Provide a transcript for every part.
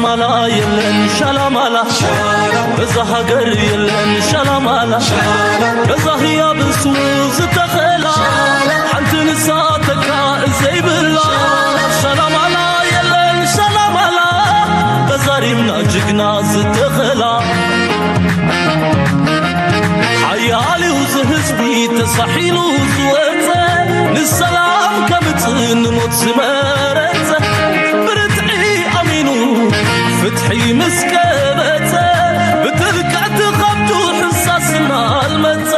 ማላ የለን ሻላማላ፣ በዛ ሃገር የለን ሻላማላ፣ በዛ ህያብ እሱ ዝተኸላ፣ ሓንቲ ንሳ ተካ ዘይብላ። ሻላማላ የለን ሻላማላ፣ በዛ ሪምና ጅግና ዝተኸላ። ሓያል እዩ ዝህዝቢ ተሳሒሉ ዝወፀ፣ ንሰላም ከምፅእ ንሞት ዝመረፀ፣ ብርትዒ ኣሚኑ ፍትሒ ምስ ቀበፀ፣ ብጥልቀት ኸብዱ ሕሳስ እናልመፀ፣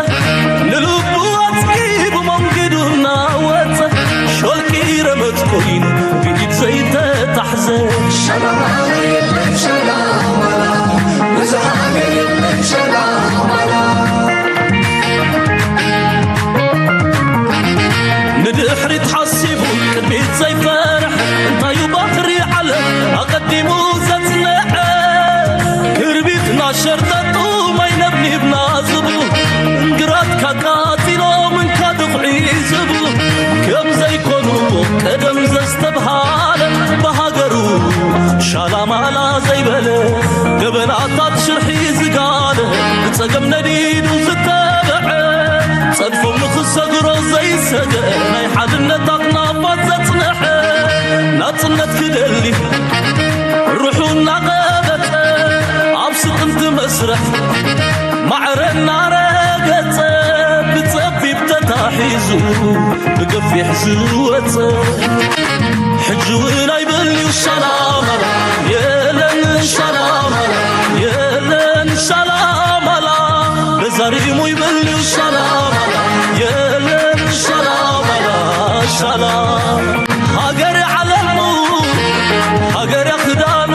ንልቡ ኣፅጊቡ መንገዱ እናወፀ፣ ሾልኪ ረመፅ ኮይኑ ብኢድ ዘይተታሕዘ። ሸላማላ የለን ሸላማላ፣ ብዝሃ የለን ሸላማላ። ንድሕሪት ሓሲቡ ቅድሚት ዘይፈርሕ፣ እንታዩ ባህሪ ዓለም ኣቐዲሙ ዘጽንዐ። ክርቢትና ሸርጠጡ ማይ ነብኒብና ዝብሉ፣ እንግራት ካቃጺሎም እንካ ድኹዒ ዝብሉ፣ ከም ዘይኮኑ ቀደም ዘስተብሃለ፣ ብሃገሩ ሻላማላ ዘይበለ፣ ገበናታት ሽርሒ ዝጋለ፣ ብጸገም ነዲዱ ዝተበዐ፣ ጸድፎም ንኽሰግሮ ዘይሰገ፣ ናይ ሓድነት ኣኽናፋት ዘጽንሐ፣ ናጽነት ክደሊ ርሑ እናቐበጸ፣ ኣብ ስጥምቲ መስርሕ ማዕረ እናረገጸ፣ ብጸቢብ ተታሒዙ ብገፊሕ ዝወጸ። ሕጂ እውን ኣይበልዩ ሻላማላ፣ የለን ሻላማላ፣ የለን ሻላማላ። በዛሪሙ ይበልዩ ሻላማላ፣ የለን ሻላማላ፣ ሻላ። ሃገር ዓለሙ፣ ሃገር ክዳኑ፣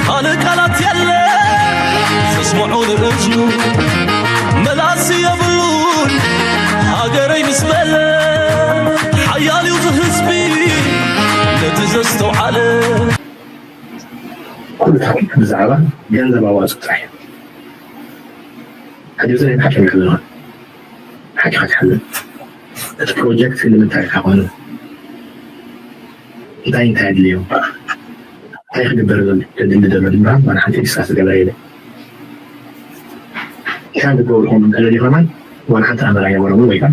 ካልእ ቃላት የለ ዘስምዖ ንእዝኑ። መላሲ የብሉን ሃገረይ ምስ በለ፣ ሓያል እዩ ዝህዝቢ ነቲ ዘስተውዓለ። ኩሉ ታሪክ ብዛዕባ ገንዘብ ኣዋፅኡ ጥራሕ እዩ። ሕጂ ብዘይ ሓቂ ንሕብር ሓቂ ክትሓልፍ እቲ ፕሮጀክት ንምንታይ ኢኻ ኮኑ? እንታይ እንታይ ኣድልዮ? እንታይ ክግበር ዘሎ? ተድሊ ዘሎ ድማ ዋላ ሓንቲ ዲስካስ ዝገበረ የለን። እንታይ ክገብሩ ኾኑ? ተደልዩ ከማን ዋላ ሓንቲ ኣመራ የነበሮም ወይ ከዓ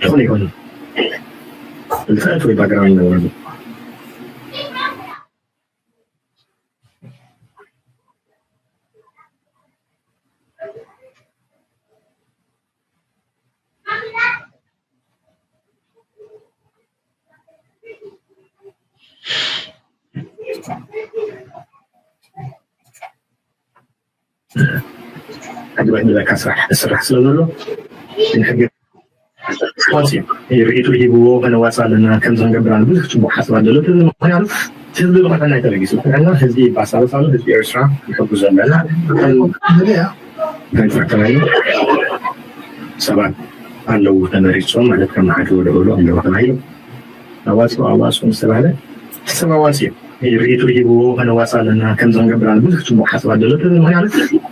ዝኾነ ይኾኑ ፍልጠት ወይ ባክግራውንድ ይነበሮም። ሕጂ ባይ ንብለካ ስራሕ ስራሕ ስለ ዘሎ ንሕጊ ወፂኡ ርእይቱ ሂብዎ ከነዋፅእ ኣለና ከምዚ ክንገብር ኣሎ ብዙሕ ፅቡቅ ሓሳባት ዘሎ እዚ ምክንያቱ ህዝቢ ብቐጥዕና እዩ ተበጊሱ ብቐጥዕና ህዝቢ ይባሳበስ ኣሎ ህዝቢ ኤርትራ ይሕጉዝ ኣለና እንታይ ተባሂሉ ሰባት ኣለዉ ተመሪፆም ማለት ከም ሓደ ወደበሉ ኣለዉ ተባሂሉ ኣዋፅኦ ኣዋፅኦ ምስ ተባህለ እቲ ሰብ ኣዋፅኦ ርእይቱ ሂብዎ ከነዋፅእ ኣለና ከምዚ ክንገብር ኣሎ ብዙሕ ፅቡቅ ሓሳባት ዘሎ እዚ ምክንያቱ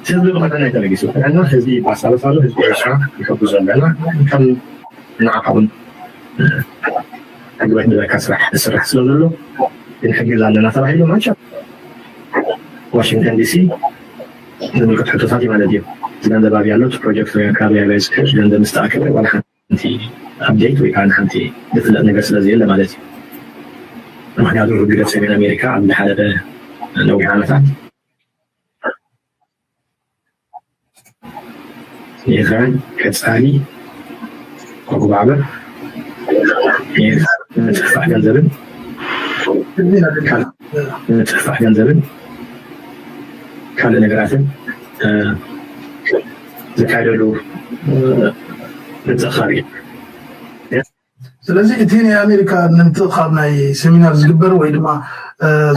ህዝቢ ብቐጥዕና እዩ ተበጊሱ ብቐጥዕና ህዝቢ ይባሳበስ ኣሎ ህዝቢ ኤርትራ ይሕጉዝ ኣለና ከም ንዓኻ እውን ሕጊ ቤት ንብረካ ስራሕ ዝስራሕ ስለ ዘሎ ክንሕግዝ ኣለና ተባሂሉ ማቻ ዋሽንግተን ዲሲ ዝምልከት ሕቶታት እዩ ማለት እዩ። እቲ ገንዘብ ኣብያ ኣሎ፣ እቲ ፕሮጀክት ወይ ኣካባቢ ኣብያ ዝስሕብ ገንዘብ ምስ ተኣከበ ዋላ ሓንቲ ኣፕዴት ወይ ከዓ ሓንቲ ዝፍለጥ ነገር ስለ ዘየለ ማለት እዩ። ምክንያቱ ህግደፍ ሰሜን ኣሜሪካ ኣብ ዝሓለፈ ነዊሕ ዓመታት ንኤርትራውያን ቀጻሊ ኮጉባዕበር ንኤርትራ ንምጥፍፋእ ገንዘብን ምጥፍፋእ ገንዘብን ካልእ ነገራትን ዘካየደሉ ምትእኻብ እዩ። ስለዚ እቲ ናይ ኣሜሪካ ንምትእኻብ ናይ ሰሚናር ዝግበር ወይ ድማ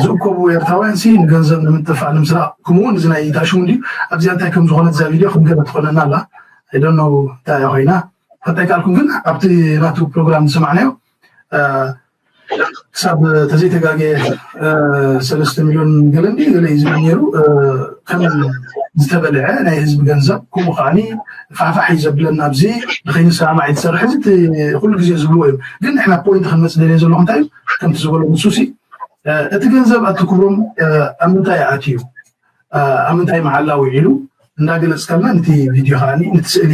ዝእከቡ ኤርትራውያን ሲ ንገንዘብ ንምጥፋእ ንምስራቕ ከምኡ እውን እዚ ናይ ኢታሽሙ እንድዩ ኣብዚኣ እንታይ ከም ዝኾነት እዛ ቪድዮ ክንገለ ትኾነና ኣላ ኣይዶኖ እንታይ እያ ኮይና ፈታይ ካልኩም ግን ኣብቲ ናቱ ፕሮግራም ዝሰማዕናዮ ክሳብ ተዘይተጋገየ ሰለስተ ሚሊዮን ገለ እንዲ ገለ እዩ ዝብል ነይሩ ከም ዝተበልዐ ናይ ህዝቢ ገንዘብ ከምኡ ከዓኒ ፋሕፋሕ እዩ ዘብለና ኣብዚ ንኸይንሰማማዕ እዩ ዝሰርሕ እዚ ኩሉ ግዜ ዝብልዎ እዩ ግን ንሕና ፖይንት ክንመፅእ ደልየ ዘለኹ እንታይ እዩ ከምቲ ዝበሎ ንሱ ሲ እቲ ገንዘብ ኣቲ ክብሮም ኣብ ምንታይ ኣትዩ፣ ኣብ ምንታይ መዓላ ውዒሉ እንዳገለፅከልና፣ ነቲ ቪድዮ ከዓኒ ነቲ ስእሊ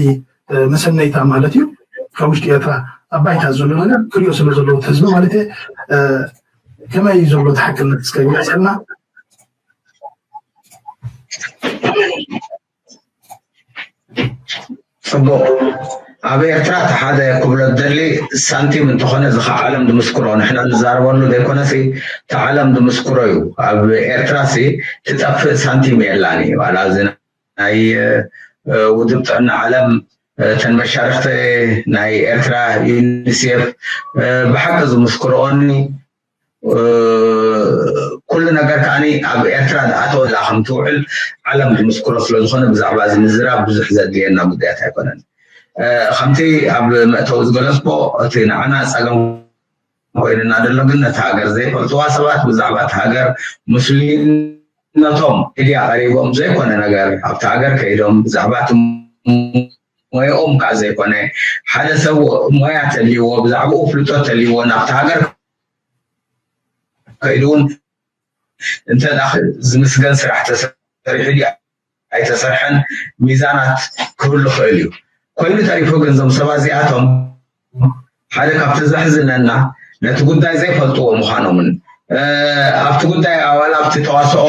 መሰነይታ ማለት እዩ፣ ካብ ውሽጢ ኤርትራ ኣብ ባይታ ዘሎ ነገር ክሪኦ ስለ ዘለዎ ህዝቢ ማለት እየ። ከመይ እዩ ዘሎ እቲ ሓቅነት እስከ ግለፀልና። ፅቡቕ። ኣብ ኤርትራ እቲ ሓደ ክብሎ ዝደሊ፣ ሳንቲም እንተኾነ እዚ ከዓ ዓለም ዝምስክሮ፣ ንሕና ንዛረበሉ ዘይኮነሲ እቲ ዓለም ዝምስክሮ እዩ። ኣብ ኤርትራሲ ትጠፍእ ሳንቲም የላን እዩ። ዋላ እዚ ናይ ውድብ ጥዕና ዓለም፣ እተን መሻርክቲ ናይ ኤርትራ፣ ዩኒሴፍ፣ ብሓቂ ዝምስክርኦኒ፣ ኩሉ ነገር ከዓኒ ኣብ ኤርትራ ዝኣተወላ ከም ትውዕል ዓለም ዝምስክሮ ስለ ዝኾነ፣ ብዛዕባ እዚ ምዝራብ ብዙሕ ዘድልየና ጉዳያት ኣይኮነን። ከምቲ ኣብ መእተዊ ዝገለጽኮ፣ እቲ ንዓና ጸገም ኮይንና ዘሎ ግን ነቲ ሃገር ዘይፈልጥዋ ሰባት ብዛዕባ እቲ ሃገር ምስሉይነቶም ሚድያ ቀሪቦም ዘይኮነ ነገር ኣብቲ ሃገር ከይዶም ብዛዕባ እቲ ሞያኦም ከዓ ዘይኮነ ሓደ ሰብ ሞያ ተልይዎ ብዛዕባኡ ፍልጠት ተልይዎ ናብቲ ሃገር ከይዱ እውን እንተ ዝምስገን ስራሕ ተሰሪሑ ድዩ ኣይተሰርሐን ሚዛናት ክህሉ ክእል እዩ። ኮይኑ ተሪፉ ግን እዞም ሰባት እዚኣቶም ሓደ ካብቲ ዘሕዝነና ነቲ ጉዳይ ዘይፈልጥዎ ምዃኖምን ኣብቲ ጉዳይ ኣባል ኣብቲ ተዋስኦ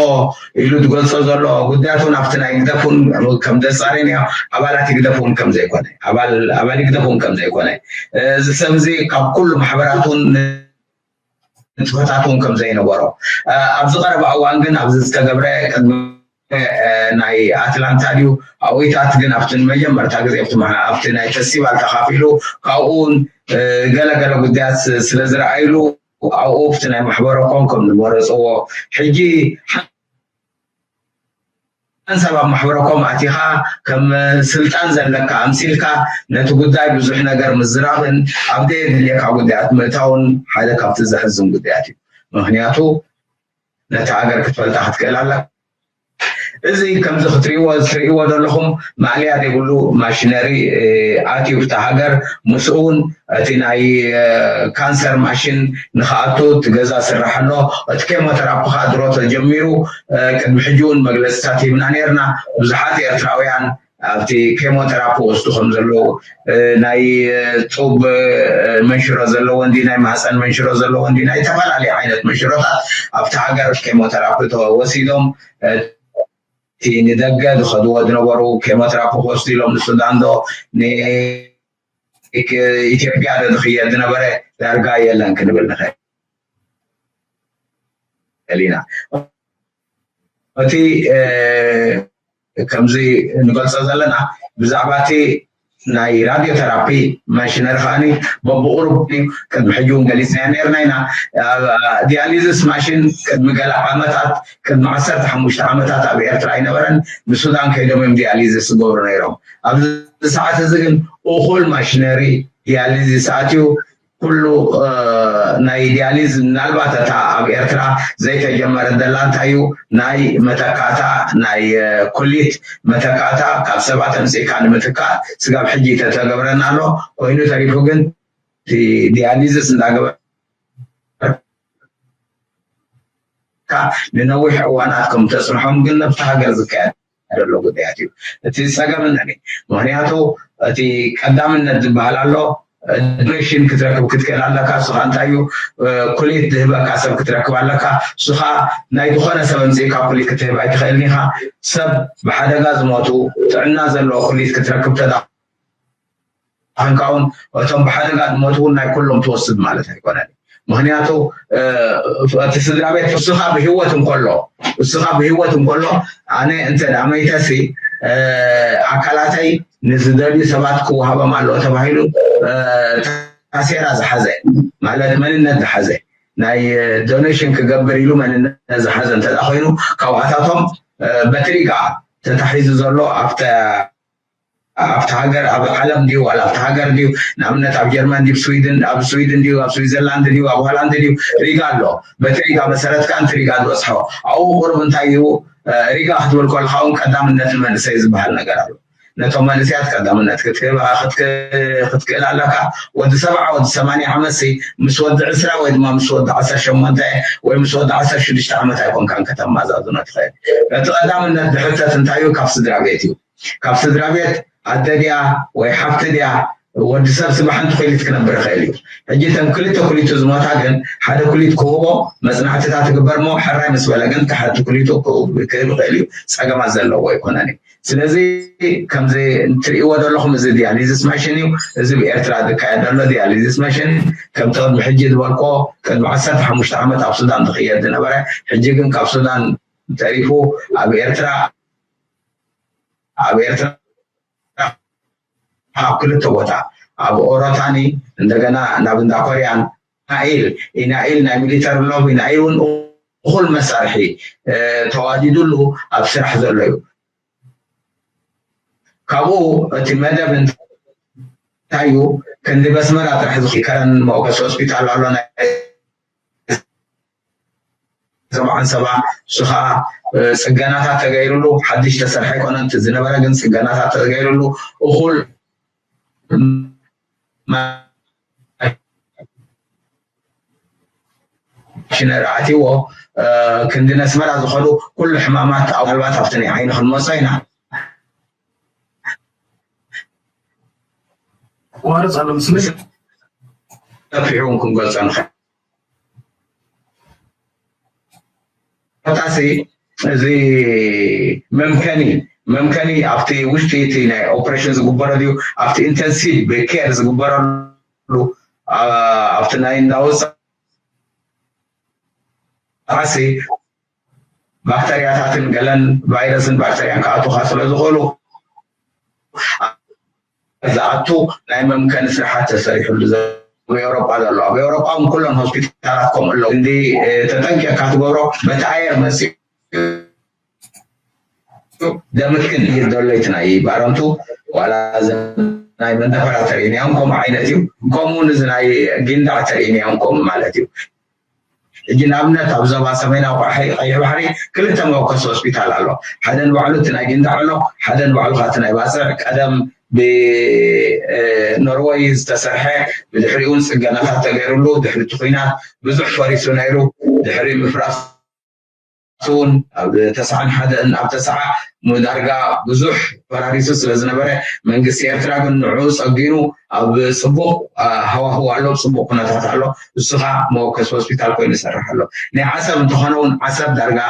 ኢሉ ዝገልጾ ዘሎ ጉዳያት እውን ኣብቲ ናይ ግደፍ እውን ከም ዘጻረን እዮ ኣባላት ይግደፍ እውን ከም ዘይኮነ ኣባል ኣባል ይግደፍ እውን ከም ዘይኮነ እዚ ሰብ እዚ ካብ ኩሉ ማሕበራት እውን ንጥፈታት እውን ከም ዘይነበሮ ኣብዚ ቀረባ እዋን ግን ኣብዚ ዝተገብረ ቅድሚ ናይ ኣትላንታ ድዩ ኣብኢታት ግን ኣብቲ ንመጀመርታ ግዜ ኣብቲ ናይ ፈስቲቫል ተኻፊሉ ካብኡ እውን ገለገለ ጉዳያት ስለ ዝረኣይሉ ኣብኡ ኣብቲ ናይ ማሕበረኮም ከም ዝመረፅዎ ሕጂ ሓንሳብ ኣብ ማሕበረኮም ኣቲኻ ከም ስልጣን ዘለካ ኣምሲልካ ነቲ ጉዳይ ብዙሕ ነገር ምዝራብን ኣብ ዘየድልየካ ጉዳያት ምእታውን ሓደ ካብቲ ዘሕዝን ጉዳያት እዩ። ምክንያቱ ነቲ ሃገር ክትፈልጣ ክትክእል ኣለካ። እዚ ከምዚ ክትሪእዎ እትሪእዎ ዘለኹም ማእለያ ዘይብሉ ማሽነሪ ኣትዩ ኣብቲ ሃገር ምስኡ እውን እቲ ናይ ካንሰር ማሽን ንክኣቱ እቲ ገዛ ስራሕ ኣሎ እቲ ኬሞተራፒ ከዓ ድሮ ተጀሚሩ ቅድሚ ሕጂ እውን መግለፅታት ሂብና ነርና ብዙሓት ኤርትራውያን ኣብቲ ኬሞተራፒ ወስዱ ከም ዘለዉ ናይ ጡብ መንሽሮ ዘለዎ እንዲ ናይ ማህፀን መንሽሮ ዘለዎ እንዲ ናይ ዝተፈላለዩ ዓይነት መንሽሮታት ኣብቲ ሃገር ኬሞተራፒ ተወሲዶም እቲ ንደገ ዝኸድዎ ዝነበሩ ኬሞተራፒ ክወስዱ ኢሎም ንሱዳን ዶ ንኢትዮጵያ ዶ ዝኽየድ ዝነበረ ዳርጋ የለን ክንብል ንኽእል ኢና። እቲ ከምዚ ንገልፆ ዘለና ብዛዕባ እቲ ናይ ራድዮ ተራፒ ማሽነሪ ከዓኒ በብቁሩብ እዩ ቅድሚ ሕጂ እውን ገሊፅናዮ ነርና ኢና ዲያሊዝስ ማሽን ቅድሚ ገለ ዓመታት ቅድሚ ዓሰርተ ሓሙሽተ ዓመታት ኣብ ኤርትራ ኣይነበረን ንሱዳን ከይዶም እዮም ዲያሊዝስ ዝገብሩ ነይሮም ኣብዚ ሰዓት እዚ ግን እኩል ማሽነሪ ዲያሊዝስ ኣትዩ ኩሉ ናይ ዲያሊዝ ምናልባት እታ ኣብ ኤርትራ ዘይተጀመረት ዘላ እንታይ እዩ ናይ መተካእታ ናይ ኩሊት መተካእታ ካብ ሰባት ኣምፂእካ ንምትካእ ስጋብ ሕጂ ተተገብረና ኣሎ ኮይኑ ተሪፉ ግን ዲያሊዝስ እንዳገበርካ ንነዊሕ እዋናት ከም ተፅንሖም ግን ኣብቲ ሃገር ዝካየድ ዘሎ ጉዳያት እዩ። እቲ ፀገም እነኒ ምክንያቱ እቲ ቀዳምነት ዝበሃል ኣሎ ዶኔሽን ክትረክብ ክትክእል ኣለካ። ንስኻ እንታይ እዩ ኩሊት ዝህበካ ሰብ ክትረክብ ኣለካ። ንስኻ ናይ ዝኾነ ሰብ ኣምፂእካ ኩሊት ክትህብ ኣይትኽእልን ኢኻ። ሰብ ብሓደጋ ዝሞቱ ጥዕና ዘለዎ ኩሊት ክትረክብ ተዳ ኮንካ እውን እቶም ብሓደጋ ዝሞቱ እውን ናይ ኩሎም ትወስድ ማለት ኣይኮነን። ምክንያቱ እቲ ስድራ ቤት እስኻ ብህይወት እንከሎ እስኻ ብህይወት እንከሎ ኣነ እንተ ደኣ መይተሲ ኣካላተይ ንዝደልዩ ሰባት ክወሃቦም ኣለዎ ተባሂሉ ታሴራ ዝሓዘ ማለት መንነት ዝሓዘ ናይ ዶኔሽን ክገብር ኢሉ መንነት ዝሓዘ እንተ ኮይኑ ካብኣታቶም በትሪጋ ተታሒዙ ዘሎ ኣብተ ኣብቲ ሃገር ኣብ ዓለም ድዩ ዋላ ኣብቲ ሃገር ድዩ ንኣብነት ኣብ ጀርመን ድዩ ስዊድን ኣብ ስዊድን ድዩ ኣብ ስዊዘርላንድ ድዩ ኣብ ሆላንድ ድዩ ሪጋ ኣሎ በቲ ሪጋ መሰረት ከዓንቲ ሪጋ ዝበፅሖ ኣብኡ ቁሩብ እንታይ እዩ ሪጋ ክትብል ከለካ እውን ቀዳምነት ንመንእሰይ ዝበሃል ነገር ኣሎ ነቶም መንእሰያት ቀዳምነት ክትህብ ክትክ- ክትክእል ኣለካ። ወዲ ሰብዓ ወዲ ሰማንያ ዓመት ሲ ምስ ወዲ ዕስራ ወይ ድማ ምስ ወዲ ዓሰርተ ሸሞንተ ወይ ምስ ወዲ ዓሰርተ ሽዱሽተ ዓመት ኣይኮንካን ከተመዛዝኖ ትኽእል። እቲ ቀዳምነት ብሕተት እንታይ እዩ? ካብ ስድራ ቤት እዩ። ካብ ስድራ ቤት ኣደ ድያ ወይ ሓፍቲ ድያ? ወዲ ሰብ ሲ ብሓንቲ ኮይሊት ክነብር ይኽእል እዩ። ሕጂ እተን ክልተ ኩሊቱ ዝሞታ ግን ሓደ ኩሊት ክህቦ መጽናዕትታት ትግበር እሞ ሕራይ ምስ በለ ግን እቲ ሓንቲ ኩሊቱ ክህብ ይኽእል እዩ። ጸገማት ዘለዎ ኣይኮነን እዩ። ስለዚ ከምዚ እትርእይዎ ዘለኹም እዚ ዲያሊዝስ ማሽን እዩ። እዚ ብኤርትራ ዝካየድ ዘሎ ዲያሊዝስ ማሽን ከምቲ ቅድሚ ሕጂ ዝበልኮ ቅድሚ ዓሰርተ ሓሙሽተ ዓመት ኣብ ሱዳን ዝኽየድ ዝነበረ ሕጂ ግን ካብ ሱዳን ተሪፉ ኣብ ኤርትራ ኣብ ኤርትራ ኣብ ክልተ ቦታ ኣብ ኦሮታኒ እንደገና ናብ እንዳ ኮርያን ኢናኢል ኢናኢል ናይ ሚሊተሪ ሎቢ ኢናኢል እውን እኹል መሳርሒ ተዋዲዱሉ ኣብ ስራሕ ዘሎ እዩ። ካብኡ እቲ መደብ እንታይ እዩ? ክንዲ በስመራ ጥራሕ ዝኸረን መወከሲ ሆስፒታል ኣሎ ናይ ሰብዓን ሰባ እሱ ከዓ ፅገናታት ተገይሩሉ ሓድሽ ተሰርሐ ኣይኮነን። እቲ ዝነበረ ግን ፅገናታት ተገይሩሉ እኹል ሽነር ኣትዎ ክንዲ ነስመራ ዝኸዱ ኩሉ ሕማማት ምናልባት ኣብቲ ናይ ዓይኒ ክንመፆ ኢና። ቋርፅ ኣሎ ምስሉ ሰፊሑ እውን ክንገልፆ ንኽእል። ጣሲ እዚ መምከኒ መምከኒ ኣብቲ ውሽጢ እቲ ናይ ኦፕሬሽን ዝግበረሉ እዩ። ኣብቲ ኢንተንሲቭ ኬር ዝግበረሉ ኣብቲ ናይ እንዳወፃ ጣሲ ባክተርያታትን ገለን ቫይረስን ባክተርያን ክኣቱኻ ስለ ዝኽእሉ ዝኣቱ ናይ መምከኒ ስራሓት ተሰሪሕሉ ዘሎ ኣብ ኤውሮጳ ዘሎ ኣብ ኤውሮጳ እውን ኩለን ሆስፒታላት ከምኡ ኣለዉ። እንዲ ተጠንቂቕካ ትገብሮ በቲ ኣየር መፂኡ ደምክን ይደሎ እቲ ናይ ባረንቱ ዋላ ናይ መንደፈራ ተርእኒኦም ከምኡ ዓይነት እዩ። ከምኡ ንዚ ናይ ጊንዳዕ ተርእኒኦም ከምኡ ማለት እዩ። ሕጂ ንኣብነት ኣብ ዞባ ሰሜናዊ ቀይሕ ባሕሪ ክልተ መወከሲ ሆስፒታል ኣሎ። ሓደ ንባዕሉ እቲ ናይ ጊንዳዕ ኣሎ፣ ሓደ ንባዕሉ ከዓ እቲ ናይ ባፅዕ ቀደም ብኖርወይ ዝተሰርሐ ብድሕሪኡ እውን ፅገናታት ተገይሩሉ ድሕሪ እቲ ኩናት ብዙሕ ፈሪሱ ነይሩ። ድሕሪ ምፍራስ እውን ኣብ ተስዓን ሓደን ኣብ ተስዓ ዳርጋ ብዙሕ ፈራሪሱ ስለ ዝነበረ መንግስቲ ኤርትራ ግን ንዑ ፀጊኑ ኣብ ፅቡቕ ሃዋህው ኣሎ፣ ፅቡቕ ኩነታት ኣሎ። እሱ ከዓ መወከሲ ሆስፒታል ኮይኑ ይሰርሕ ኣሎ። ናይ ዓሰብ እንተኾነ እውን ዓሰብ ዳርጋ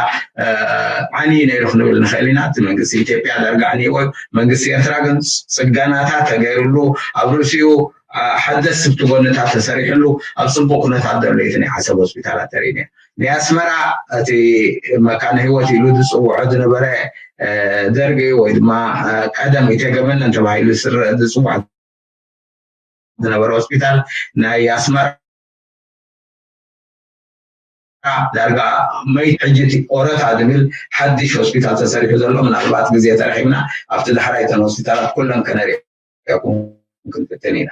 ዓንዩ ነይሩ ክንብል ንኽእል ኢና። እቲ መንግስቲ ኢትዮጵያ ዳርጋ ዓንይዎ እዩ። መንግስቲ ኤርትራ ግን ፅገናታት ተገይሩሉ ኣብ ርእሲኡ ሓደስቲ ጎንታት ተሰሪሕሉ ኣብ ፅቡቕ ኩነታት ዘሎ እዩ እቲ ናይ ዓሰብ ሆስፒታላት ተርእዩ ነይሩ። ናይ ኣስመራ እቲ መካነ ህይወት ኢሉ ዝፅውዖ ዝነበረ ደርጊ ወይ ድማ ቀደም ኢተገመነን ተባሂሉ ዝፅዋዕ ዝነበረ ሆስፒታል ናይ ኣስመራ ዳርጋ መይት ሕጂ እቲ ኦረታ ዝብል ሓድሽ ሆስፒታል ተሰሪሑ ዘሎ ምናልባት ግዜ ተረኪብና ኣብቲ ዳሕራይ እተን ሆስፒታላት ኩለን ከነሪኦ ክንፍትን ኢና።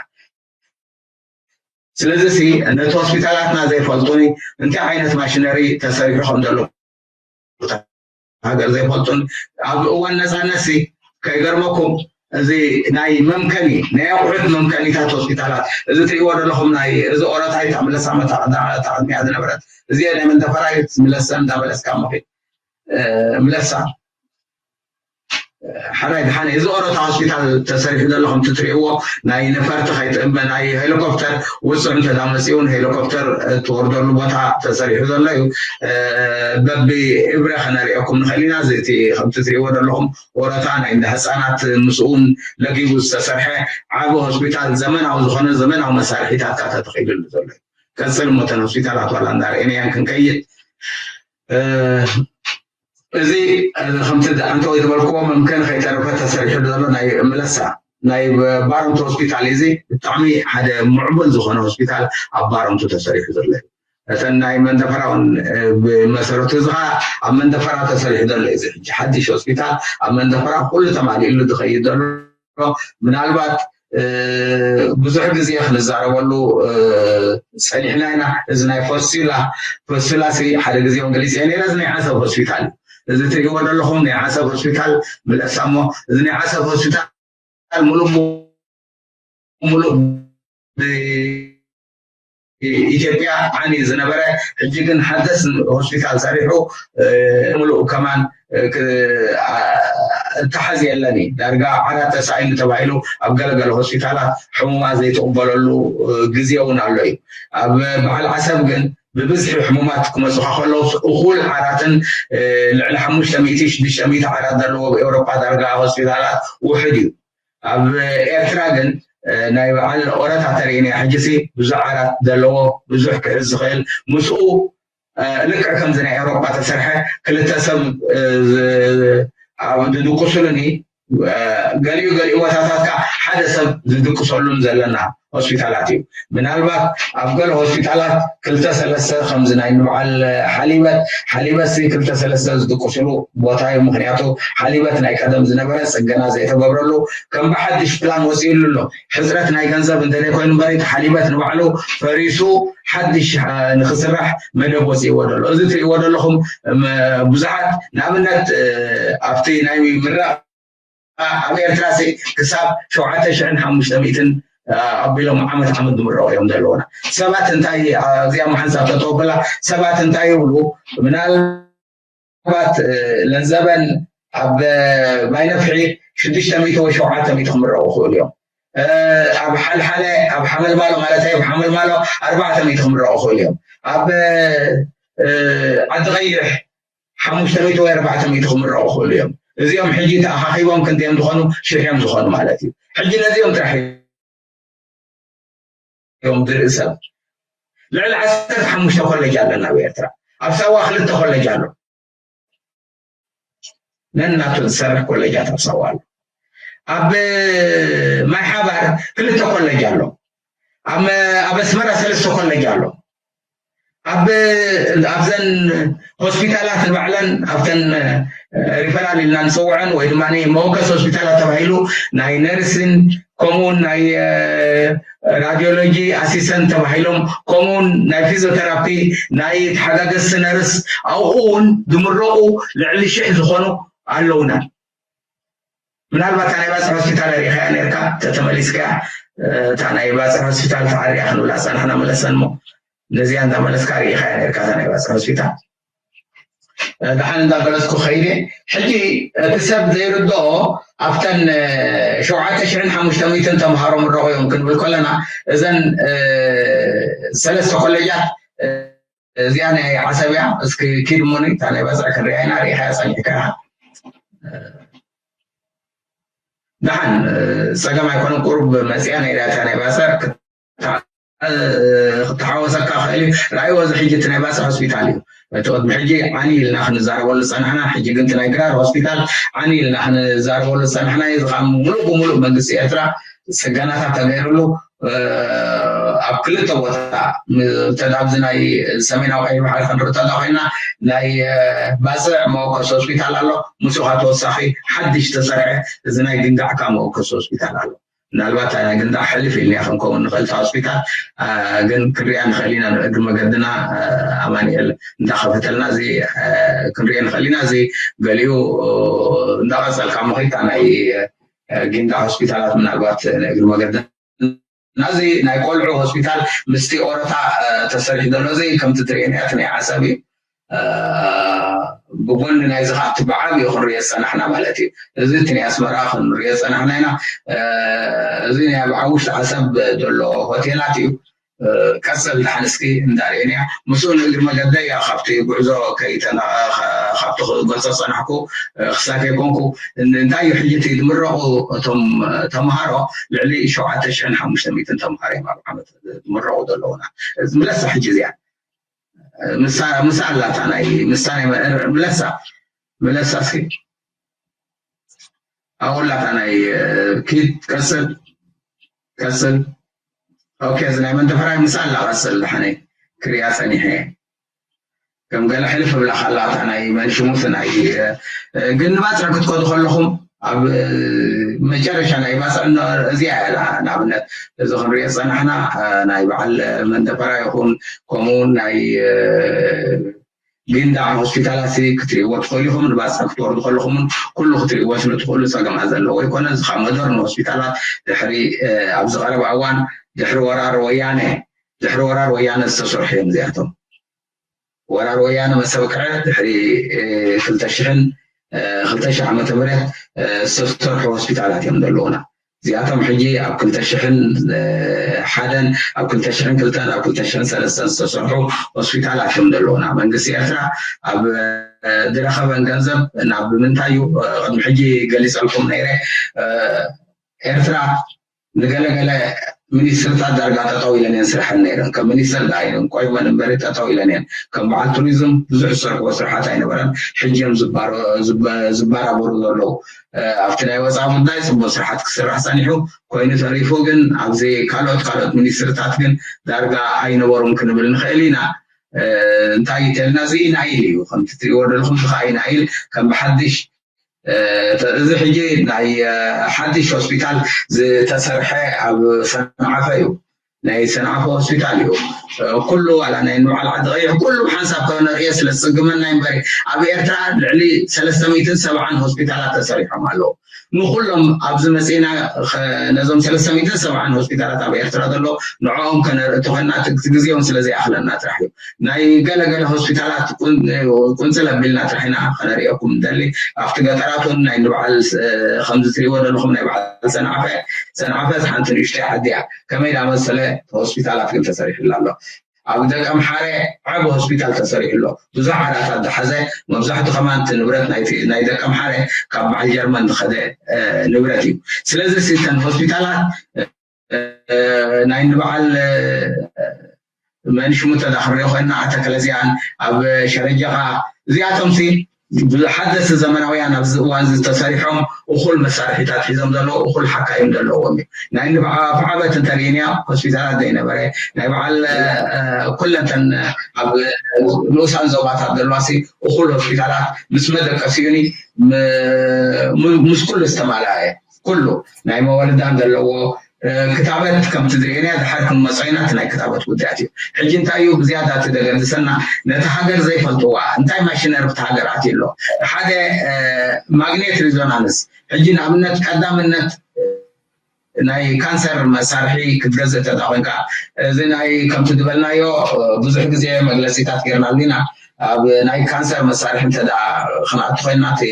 ስለዚ ሲ ነቲ ሆስፒታላትና ዘይፈልጡኒ እንታይ ዓይነት ማሽነሪ ተሰሪሑ ከም ዘሎ ሃገር ዘይፈልጡን ኣብ እዋን ነፃነት ሲ ከይገርመኩም እዚ ናይ መምከኒ ናይ ኣቑሑት መምከኒታት ሆስፒታላት እዚ ትሪእዎ ዘለኹም ናይ እዚ ኦረታይ እታ ምለሳ መታ ቅድሚያ ዝነበረት እዚ ናይ መንተፈራይ ምለሳ እንዳመለስካ መኺድ ምለሳ ሓራይ ድሓን እዚ ኦሮታ ሆስፒታል ተሰሪሑ ዘሎ ከምቲ ትሪእዎ ናይ ነፈርቲ ከይትእመ ናይ ሄሊኮፕተር ውፅዕ እንተዳ መፂኡ ንሄሊኮፕተር ትወርደሉ ቦታ ተሰሪሑ ዘሎ እዩ። በቢ እብረ ከነሪኦኩም ንኽእል ኢና። እዚ እቲ ከምቲ ትሪእዎ ዘለኹም ኦሮታ ናይ እንዳ ህፃናት ምስኡን ለጊቡ ዝተሰርሐ ዓቢ ሆስፒታል ዘመናዊ ዝኾነ ዘመናዊ መሳርሒታት ተተኺሉሉ ዘሎ እዩ። ቀፅል እሞ እተን ሆስፒታላት ዋላ እንዳርኤናያን ክንከይድ እዚ ከምቲ ኣንተ ወይ ዝበልክዎ መምከን ከይተረፈ ተሰሪሑ ዘሎ ናይ ምለሳ ናይ ባረንቱ ሆስፒታል እዚ ብጣዕሚ ሓደ ምዕቡል ዝኾነ ሆስፒታል ኣብ ባረንቱ ተሰሪሑ ዘሎ እዩ። እተን ናይ መንደፈራ እውን ብመሰረቱ እዚ ከዓ ኣብ መንደፈራ ተሰሪሑ ዘሎ እዩ። እዚ ሕጂ ሓድሽ ሆስፒታል ኣብ መንደፈራ ኩሉ ተማሊእሉ ዝኸይድ ዘሎ ምናልባት ብዙሕ ግዜ ክንዛረበሉ ፀኒሕና ኢና። እዚ ናይ ፎስላ ፎስላ ሲ ሓደ ግዜ እውን ገሊፀ ነይረ። እዚ ናይ ዓሰብ ሆስፒታል እዩ። እዚ ትሪእዎ ዘለኹም ናይ ዓሰብ ሆስፒታል ምለሳ እሞ እዚ ናይ ዓሰብ ሆስፒታል ሆስፒታል ሙሉእ ሙሉእ ብኢትዮጵያ ዓንዩ ዝነበረ፣ ሕጂ ግን ሓደስ ሆስፒታል ሰሪሑ፣ እ፣ ሙሉእ ከማን፣ እ፣ ክ-፣ ኣ-፣ እተሓዝ የለን እዩ። ዳርጋ ዓራት ተሳኢኑ ተባሂሉ ኣብ ገለገለ ሆስፒታላት ሕሙማት ዘይትቕበለሉ፣ እ፣ ግዜ እውን ኣሎ እዩ። ኣብ በዓል ዓሰብ ግን ብብዝሒ ሕሙማት ክመጹኻ ከለዉ እኹል ዓራትን፣ እ፣ ልዕሊ ሓሙሽተ ሚእቲ ሽዱሽተ ሚእቲ ዓራት ዘለዎ ኣብ ኤውሮጳ ዳርጋ ሆስፒታላት ውሑድ እዩ። ኣብ ኤርትራ ግን፣ እ፣ ናይ በዓል ኦረታ ተርእይና ሕጂሲ ብዙሕ ዓራት ዘለዎ፣ ብዙሕ ክሕዝ ዝኽእል፣ ምስኡ፣ እ፣ ልክዕ ከምዚ ናይ ኤውሮጳ ተሰርሐ ክልተ ሰብ፣ እ፣ ዝ-፣ ኣብ ዝድቅሱሉኒ፣ እ፣ ገሊኡ ገሊኡ ቦታታት ከኣ ሓደ ሰብ ዝድቅሰሉን ዘለና ሆስፒታላት እዩ። ምናልባት ኣብ ገለ ሆስፒታላት ክልተ ሰለስተ ከምዚ ናይ ንበዓል ሓሊበት፣ ሓሊበት ሲ ክልተ ሰለስተ ዝድቅሱሉ ቦታ እዩ። ምኽንያቱ ሓሊበት ናይ ቀደም ዝነበረ ጽገና ዘይተገብረሉ፣ ከም ብሓድሽ ፕላን ወጺኡሉ ኣሎ። ሕጽረት ናይ ገንዘብ እንተዘይኮይኑ እምበር፣ እቲ ሓሊበት ንባዕሉ ፈሪሱ ሓድሽ፣ እ፣ ንኽስራሕ መደብ ወጺእዎ ዘሎ። እዚ ትርእይዎ ዘለኹም፣ እም፣ ብዙሓት ንኣብነት፣ እ፣ ኣብቲ ናይ ምረቓ ኣብ ኤርትራ ሲ ክሳብ ሸውዓተ ሽሕን ሓሙሽተ ሚእትን ኣቢሎም ዓመት ዓመት ዝምረቑ እዮም ዘለውና። ሰባት እንታይ፣ ኣብዚኣ ሓንሳብ ጠጠው በላ፣ ሰባት እንታይ ይብሉ? ምናልባት፣ እ፣ ለንዘበን ኣብ፣ እ፣ ማይ ነፍሒ ሽዱሽተ ሚእቲ ወይ ሸውዓተ ሚእቲ ክምረቑ ይኽእሉ እዮም። እ፣ ኣብ ሓልሓለ፣ ኣብ ሓመልማሎ ማለት ኣብ ሓመልማሎ ኣርባዕተ ሚእቲ ክምረቑ ይኽእሉ እዮም። ኣብ፣ እ፣ ዓዲ ቀይሕ ሓሙሽተ ሚእቲ ወይ ኣርባዕተ ሚእቲ ክምረቑ ይኽእሉ እዮም። እዚኦም ሕጂ ተኣኻኺቦም ክንደዮም ዝኾኑ? ሽሕ እዮም ዝኾኑ ማለት እዩ። ሕጂ ነዚኦም ጥራሕ እዮም ዝርኢ ሰብ። ልዕሊ ዓሰርተ ሓሙሽተ ኮሌጅ ኣለና ኣብ ኤርትራ። ኣብ ሳዋ ክልተ ኮሌጅ ኣሎ። ነናቱ ዝሰርሕ ኮሌጃት ኣብ ሳዋ ኣሎ። ኣብ ማይ ሓባር ክልተ ኮሌጅ ኣሎ። ኣብ፣ ኣብ ኣስመራ ሰለስተ ኮሌጅ ኣሎ። ኣብ፣ ኣብዘን ሆስፒታላት ንባዕለን፣ ኣብተን፣ እ፣ ሪፈራል ኢልና ንጽውዐን ወይ ድማ መወከሲ ሆስፒታላት ተባሂሉ ናይ ነርስን፣ ከምኡውን ናይ፣ እ፣ ራዲዮሎጂ ኣሲስተንት ተባሂሎም፣ ከምኡውን ናይ ፊዚዮቴራፒ፣ ናይ ተሓጋገዝቲ ነርስ፣ ኣብኡ እውን ዝምረቑ ልዕሊ ሽሕ ዝኾኑ ኣለውና። ምናልባት እታ ናይ ባጽዕ ሆስፒታል ርኢኻያ ነርካ፣ ተተመሊስካያ፣ እ፣ እታ ናይ ባጽዕ ሆስፒታል ተዓሪያ ክንብላ ጸናሕና መለሰን እሞ፣ ነዚኣ እንዳመለስካ ርኢኻያ ነርካ እታ ናይ ባጽዕ ሆስፒታል። እ፣ ደሓን እንዳገለጽኩ ከይደ። ሕጂ እቲ ሰብ ዘይርድኦ ኣብተን፣ እ፣ ሸውዓተ ሽሕን ሓሙሽተ ሚእትን ተምሃሮ ምረቑ እዮም ክንብል ከለና፣ እዘን፣ እ፣ ሰለስተ ኮሌጃት፣ እ፣ እዚኣ ናይ ዓሰብ እያ። እስኪ ኪድ እሞኒ እታ ናይ ባጽዕ ክንሪኣ ኢና። ርኢኻያ ጸኒሕካ ኢኻ። እ፣ ደሓን፣ እ፣ ጸገም ኣይኮነን። ቁሩብ መጺኣ ነይራ እታ ናይ ባጽዕ ክታ-፣ እ፣ ክተሓወሰካ ክእል እዩ። ርኣይዎ፣ እዚ ሕጂ እቲ ናይ ባጽዕ ሆስፒታል እዩ። እቲ ቅድሚ ሕጂ ዓኒ ኢልና ክንዛረበሉ ዝጸናሕና፣ ሕጂ ግን እቲ ናይ ግራር ሆስፒታል ዓኒ ኢልና ክንዛረበሉ ዝጸናሕና እዩ። እዚ ኸኣ ሙሉእ ብሙሉእ መንግስቲ ኤርትራ ጽገናታት ተገይሩሉ፣ እ፣ ኣብ ክልተ ቦታ፣ ም-፣ እንተ ኣብዚ ናይ ሰሜናዊ ቀይሕ ባሕሪ ክንርኢ እንተላ ኮይና፣ ናይ፣ እ፣ ባጽዕ መወከሲ ሆስፒታል ኣሎ። ምስኡ ኸኣ ተወሳኺ ሓድሽ ተሰርሐ እዚ ናይ ግንዳዕ ከኣ መወከሲ ሆስፒታል ኣሎ። ምናልባት ናይ ግንዳዕ ሕልፍ ኢልና ክንከውን ንኽእል፣ እታ ሆስፒታል፣ እ፣ ግን ክንሪኣ ንኽእል ኢና። ንእግሪ መገድና፣ እ፣ ኣማኑኤል እንዳኸፈተልና እዚ፣ እ፣ ክንሪኦ ንኽእል ኢና። እዚ ገሊኡ፣ እ፣ እንዳቐጸልካ እሞ ኸይታ ናይ፣ እ፣ ግንዳዕ ሆስፒታላት ምናልባት ንእግሪ መገድና ናዚ ናይ ቆልዑ ሆስፒታል ምስቲ ኦሮታ፣ እ፣ ተሰሪሑ ዘሎ እዚ ከምቲ ትርእየኒ እቲ ናይ ዓሰብ እዩ። እ፣ ብጎኒ ናይዚ ኸኣ እቲ ብዓብዩ ክንሪኦ ዝጸናሕና ማለት እዩ። እዚ እቲ ናይ ኣስመራ ክንሪኦ ዝጸናሕና ኢና። እ፣ እዚ ናይ ኣብ ውሽጢ ዓሰብ ዘሎ ሆቴላት እዩ። እ፣ ቀጽል ደሓን እስኪ እንዳርእየን እያ። ምስኡ ንእግሪ መገደይ እያ ካብቲ ጉዕዞ ከይተና-፣ ኸ-፣ ካብቲ ክገልጾ ዝጸናሕኩ፣ እ፣ ክሳብ ከይኮንኩ፣ ን-፣ እንታይ እዩ ሕጂ እቲ ዝምረቑ እቶም ተምሃሮ ልዕሊ ሸውዓተ ሽሕን ሓሙሽተ ሚእትን ተምሃሮ እዮም ኣብ ዓመት ዝምረቑ ዘለዉና። ምለሳ ሕጂ እዚኣ። ምሳ፣ ምሳ ኣላታ ናይ፣ ምሳ ናይ መ-፣ ምለሳ። ምለሳ እስኪ። ኣብኡ ኣላታ ናይ፣ እ፣ ኪድ፣ ቀጽል። ቀጽል። ኦኬ፣ እዚ ናይ መንደፈራይ ምሳ ኣላ፣ ቀጽል። ደሓነይ ክሪኣ ጸኒሐ እየ። ከም ገለ ሕልፍ ብላ ካላ እታ ናይ መንሽሙስ ናይ፣ እ፣ ግን ንባጽዕ ክትከዱ ከለኹም ኣብ፣ እ፣ መጨረሻ ናይ ባጽዕ ን-፣ እዚኣ እያ ንኣብነት እዚ ክንሪኦ ዝጸናሕና፣ እ፣ ናይ በዓል መንደፈራ ይኹን ከምኡ እውን ናይ፣ እ፣ ጊንዳዕ ሆስፒታላት ክትሪእዎ ትኽእሉ ኢኹም። ንባፅዕ ክትወርዱ ከለኹምን ኩሉ ክትሪእዎ ስለ ትኽእሉ ፀገማት ዘለዎ ኣይኮነን። እዚ ካብ ሞደርን ሆስፒታላት ድሕሪ ኣብዚ ቀረባ እዋን ድሕሪ ወራር ወያነ ድሕሪ ወራር ወያነ ዝተሰርሑ እዮም እዚኣቶም። ወራር ወያነ መሰብቅዐ ድሕሪ ክልተ ሽሕን ክልተ ሽሕ ዓመተ ምህረት ዝተሰርሑ ሆስፒታላት እዮም ዘለውና። እዚኣቶም ሕጂ ኣብ ክልተ ሽሕን ሓደን ኣብ ክልተ ሽሕን ክልተን ኣብ ክልተ ሽሕን ሰለስተን ዝተሰርሑ ሆስፒታላት እዮም ዘለውና። መንግስቲ ኤርትራ ኣብ ዝረኸበን ገንዘብ ናብ ምንታይ እዩ ቅድሚ ሕጂ ገሊፀልኩም ነይረ። ኤርትራ ንገለገለ ሚኒስትርታት ዳርጋ ጠጠው ኢለን እየን ስርሐን ነይረን። ከም ሚኒስትር ዳ ኢለን ቆይመን እምበሪ ጠጠው ኢለን እየን። ከም በዓል ቱሪዝም ብዙሕ ዝሰርሕዎ ስርሓት ኣይነበረን። ሕጂ እዮም ዝባረ- ዝበ- ዝባራበሩ ዘለዉ። ኣብቲ ናይ ወፃኢ ጉዳይ ፅቡቅ ስርሓት ክስራሕ ፀኒሑ ኮይኑ ተሪፉ ግን ኣብዚ ካልኦት ካልኦት ሚኒስትርታት ግን ዳርጋ ኣይነበሩን ክንብል ንኽእል ኢና። እንታይ ኢተልና እዚ ኢናይል እዩ ከምቲ ትሪእዎ ዘለኹም እዚ ከዓ ኢናይል ከም ብሓድሽ እዚ ሕጂ ናይ ሓድሽ ሆስፒታል ዝተሰርሐ ኣብ ሰንዓፈ እዩ። ናይ ሰንዓፈ ሆስፒታል እዩ። ኩሉ ዋላ ናይ ንባዓል ዓዲ ቀይሕ ኩሉ ሓንሳብ ከነርእዮ ስለ ዝፅግመና እምበሪ ኣብ ኤርትራ ልዕሊ ሰለስተ ሚእትን ሰብዓን ሆስፒታላት ተሰሪሖም ኣለዉ። ንኩሎም ኣብዚ መፅእና ነዞም ሰለስተ ሚእትን ሰብዓን ሆስፒታላት ኣብ ኤርትራ ዘሎ ንዕኦም ከነርኢ ተኾይና እቲ ግዜውን ስለ ዘይኣኽለና ጥራሕ እዩ። ናይ ገለገለ ሆስፒታላት ቁንፅል ኣቢልና ጥራሕ ኢና ከነርእየኩም ንደሊ። ኣብቲ ገጠራት እውን ናይ ንበዓል ከምዚ ትሪእዎ ዘለኹም ናይ በዓል ሰንዓፈ ሰንዓፈ ሓንቲ ንእሽተይ ዓዲ እያ። ከመይ ዳመሰለ ሆስፒታላት ግን ተሰሪሕላ ኣሎ። ኣብ ደቀምሓረ ዓቢ ሆስፒታል ተሰሪሑ ኣሎ። ብዙሕ ዓራታት ዝሓዘ መብዛሕቱ ከማን እቲ ንብረት ናይ ደቀምሓረ ካብ በዓል ጀርመን ዝኸደ ንብረት እዩ። ስለዚ ሲተን ሆስፒታላት ናይ ንበዓል መንሽሙ ተዳኽርዮ ኮይና ኣተከለዚያን ኣብ ሸረጀኻ እዚኣቶም ሲ ሓደስቲ ዘመናውያን ኣብዚ እዋን ዝተሰሪሖም እኹል መሳርሒታት ሒዞም ዘለዉ እኹል ሓካይም ዘለዎም እዩ። ናይ ንብዓበት እንተርእይንያ ሆስፒታላት ዘይነበረ ናይ በዓል ኩለንተን ኣብ ንኡሳን ዞባታት ዘለዋ ሲ እኹል ሆስፒታላት ምስ መደቀሲኡኒ ምስ ኩሉ ዝተማልኣ ኩሉ ናይ መወልዳን ዘለዎ ክታበት ከምቲ ዝርእየናዮ ድሓር ክንመፅኦ ኢና። እቲ ናይ ክታበት ጉዳያት እዩ። ሕጂ እንታይ እዩ ብዝያዳ እቲ ደገድሰና ነቲ ሃገር ዘይፈልጥዋ እንታይ ማሽነሪ ብቲ ሃገር ኣትዩ ኣሎ። ሓደ ማግኔት ሪዞናንስ ሕጂ ንኣብነት ቀዳምነት ናይ ካንሰር መሳርሒ ክትገዝእ እንተዳ ኮንካ እዚ ናይ ከምቲ ዝበልናዮ ብዙሕ ግዜ መግለፂታት ጌርናሉ ኢና። ኣብ ናይ ካንሰር መሳርሒ እንተዳ ክንኣቱ ኮይና እቲ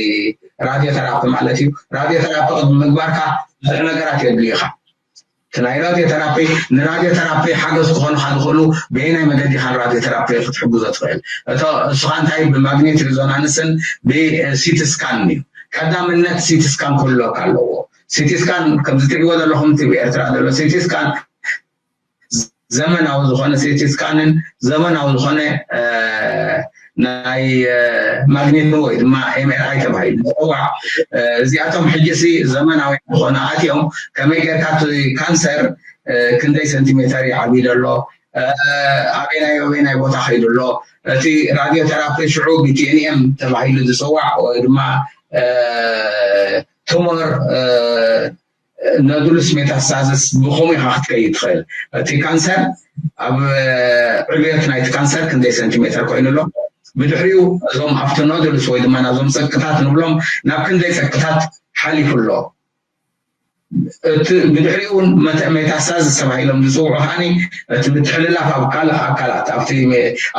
ራድዮ ተራፒ ማለት እዩ። ራድዮ ተራፒ ቅድሚ ምግባርካ ብዙሕ ነገራት የድልዩኻ። እቲ ናይ ራድዮ ተራፒ ንራድዮ ተራፒ ሓገዝ ክኾኑኻ ዝኽእሉ በየናይ መገዲ ኢኻ ንራድዮ ተራፒ ክትሕግዞ ትኽእል? እቶ እሱኻ እንታይ ብማግኔት ሪዞናንስን ብሲቲ ስካን እዩ። ቀዳምነት ሲቲ ስካን ክህልወካ ኣለዎ። ሲቲ ስካን ከምዚ ትሪእዎ ዘለኹም እቲ ብኤርትራ ዘሎ ሲቲ ስካን ዘመናዊ ዝኾነ ሲቲ ስካንን ዘመናዊ ዝኾነ ናይ ማግኔት ወይ ድማ ኤምኤርኣይ ተባሂሉ ዝፅዋዕ እዚኣቶም ሕጂ ሲ ዘመናዊ ዝኾነ ኣትዮም ከመይ ጌርካ እቲ ካንሰር ክንደይ ሰንቲሜተር ይዓብይ ዘሎ ኣበይናይ ኣበይናይ ቦታ ከይዱ ኣሎ እቲ ራድዮ ተራፒ ሽዑ ቢቲኤንኤም ተባሂሉ ዝፅዋዕ ወይ ድማ ቱሞር ኖዱልስ ሜታስታሲስ ብኸምኡ ኢኻ ክትከይድ ትኽእል። እቲ ካንሰር ኣብ ዕብየት ናይቲ ካንሰር ክንደይ ሰንቲሜተር ኮይኑ ኣሎ፣ ብድሕሪኡ እዞም ኣብቲ ኖዱልስ ወይ ድማ ናብዞም ጸቅጥታት ንብሎም ናብ ክንደይ ጸቅጥታት ሓሊፉ ኣሎ። እቲ ብድሕሪኡ እውን ሜታስታሲስ ተባሂሎም ዝፅውዑ ከዓኒ እቲ ምትሕልላፍ ኣብ ካልእ ኣካላት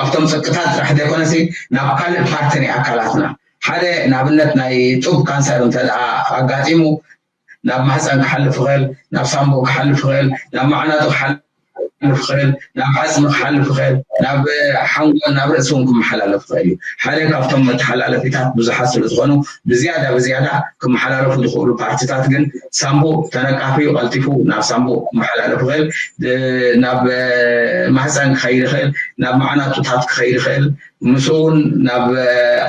ኣብቶም ጸቅጥታት ጥራሕ ዘይኮነሲ ናብ ካልእ ፓርቲ ናይ ኣካላትና ሓደ ንኣብነት ናይ ጡብ ካንሰር እንተ ኣጋጢሙ ናብ ማህፀን ክሓልፍ ይኽእል፣ ናብ ሳምቡእ ክሓልፍ ይኽእል፣ ናብ መዓናጡ ክሓልፍ ይኽእል፣ ናብ ዓፅሚ ክሓልፍ ይኽእል፣ ናብ ሓንጎል፣ ናብ ርእሲ እውን ክመሓላለፍ ይኽእል እዩ። ሓደ ካብቶም መተሓላለፊታት ብዙሓት ስለ ዝኾኑ ብዝያዳ ብዝያዳ ክመሓላለፉ ዝኽእሉ ፓርትታት ግን ሳምቡእ ተነቃፊ ቀልጢፉ ናብ ሳምቡእ ክመሓላለፍ ይኽእል፣ ናብ ማህፀን ክኸይድ ይኽእል፣ ናብ መዓናጡታት ክኸይድ ይኽእል፣ ምስኡ እውን ናብ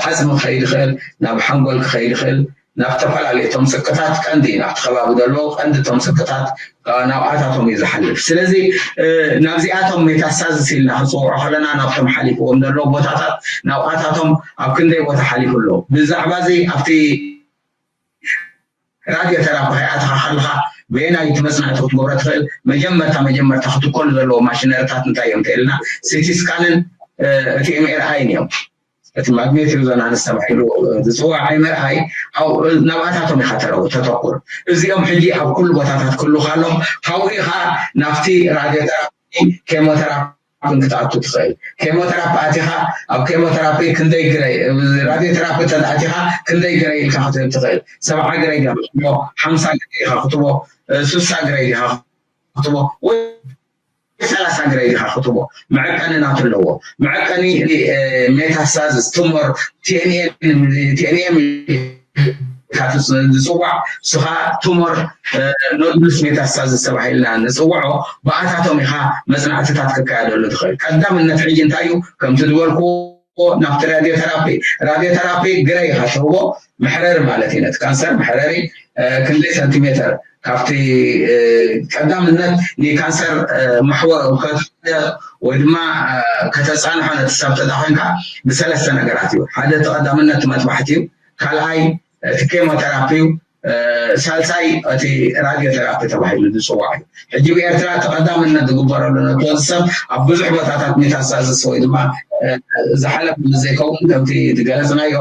ዓፅሚ ክኸይድ ይኽእል፣ ናብ ሓንጎል ክኸይድ ይኽእል፣ ናብ ዝተፈላለዩ እቶም ጽቅታት ቀንዲ ናብቲ ከባቢ ዘለዉ ቀንዲ እቶም ጽቅታት ናብኣታቶም እዩ ዝሓልፍ። ስለዚ ናብዚኣቶም ሜታስታሲስ ኢልና ክፅውዖ ከለና ናብቶም ሓሊፍዎም ዘለዉ ቦታታት ናብኣታቶም ኣብ ክንደይ ቦታ ሓሊፉ ኣሎ። ብዛዕባ እዚ ኣብቲ ራድዮ ተራፒ ከይኣተኻ ከለኻ በየናይ እቲ መፅናዕቲ ክትገብሮ ትኽእል? መጀመርታ መጀመርታ ክትከሉ ዘለዎ ማሽነሪታት እንታይ እዮም ተኢልና ሲቲ ስካንን እቲ ኤምኤርኣይን እዮም። እቲ ማግኔት ሪዞናንስ ተባሂሉ ዝፅዋዕ ኤምኣርኣይ ናብኣታቶም ኢኻ ተተኩር። እዚኦም ሕጂ ኣብ ኩሉ ቦታታት ክህሉ ካሎም ካብኡ ኢኻ ናብቲ ራድዮቴራፒ ኬሞቴራፒ ክትኣቱ ትኽእል። ኬሞቴራፒ ኣቲኻ ኣብ ኬሞቴራፒ ክንደይ ግረይ፣ ራድዮቴራፒ ተኣቲኻ ክንደይ ግረይ ኢልካ ክትህብ ትኽእል። ሰብዓ ግረይ ዲኻ ክትቦ፣ ሓምሳ ግረይ ዲኻ ክትቦ፣ ስሳ ግረይ ዲኻ ክትቦ ወይ ሰላሳ ግረይ ዲኻ ክትቦ። መዐቀኒ ናቱ ኣለዎ። መዐቀኒ ሜታስታዝስ ቱሞር ቲኤንኤም ዝፅዋዕ ስኻ ቱሞር ኖዱልስ ሜታስታዝስ ተባሂልና ንፅውዖ ብኣታቶም ኢኻ መፅናዕትታት ክካየደሉ ትኽእል። ቀዳምነት ሕጂ እንታይ እዩ? ከምቲ ዝበልኩ ናብቲ ራድዮቴራፒ ራድዮቴራፒ ግረ ኢኻ ትህቦ። መሕረሪ ማለት እዩ። ነቲ ካንሰር መሕረሪ ክንደይ ሰንቲሜተር ካብቲ ቀዳምነት ንካንሰር መሕወ ወይ ድማ ከተፃንሖ ነቲ ሰብ ተዳኮንካ ብሰለስተ ነገራት እዩ። ሓደ ተቐዳምነት መጥባሕቲ እዩ። ካልኣይ እቲ ኬሞቴራፒ እዩ። ሳልሳይ እቲ ራድዮቴራፒ ተባሂሉ ዝፅዋዕ እዩ። ሕጂ ብኤርትራ ተቐዳምነት ዝግበረሉ ነቲ ሰብ ኣብ ብዙሕ ቦታታት ሜታስታዝስ ወይ ድማ ዝሓለፈ ምስ ዘይከውን ከምቲ ዝገለፅናዮ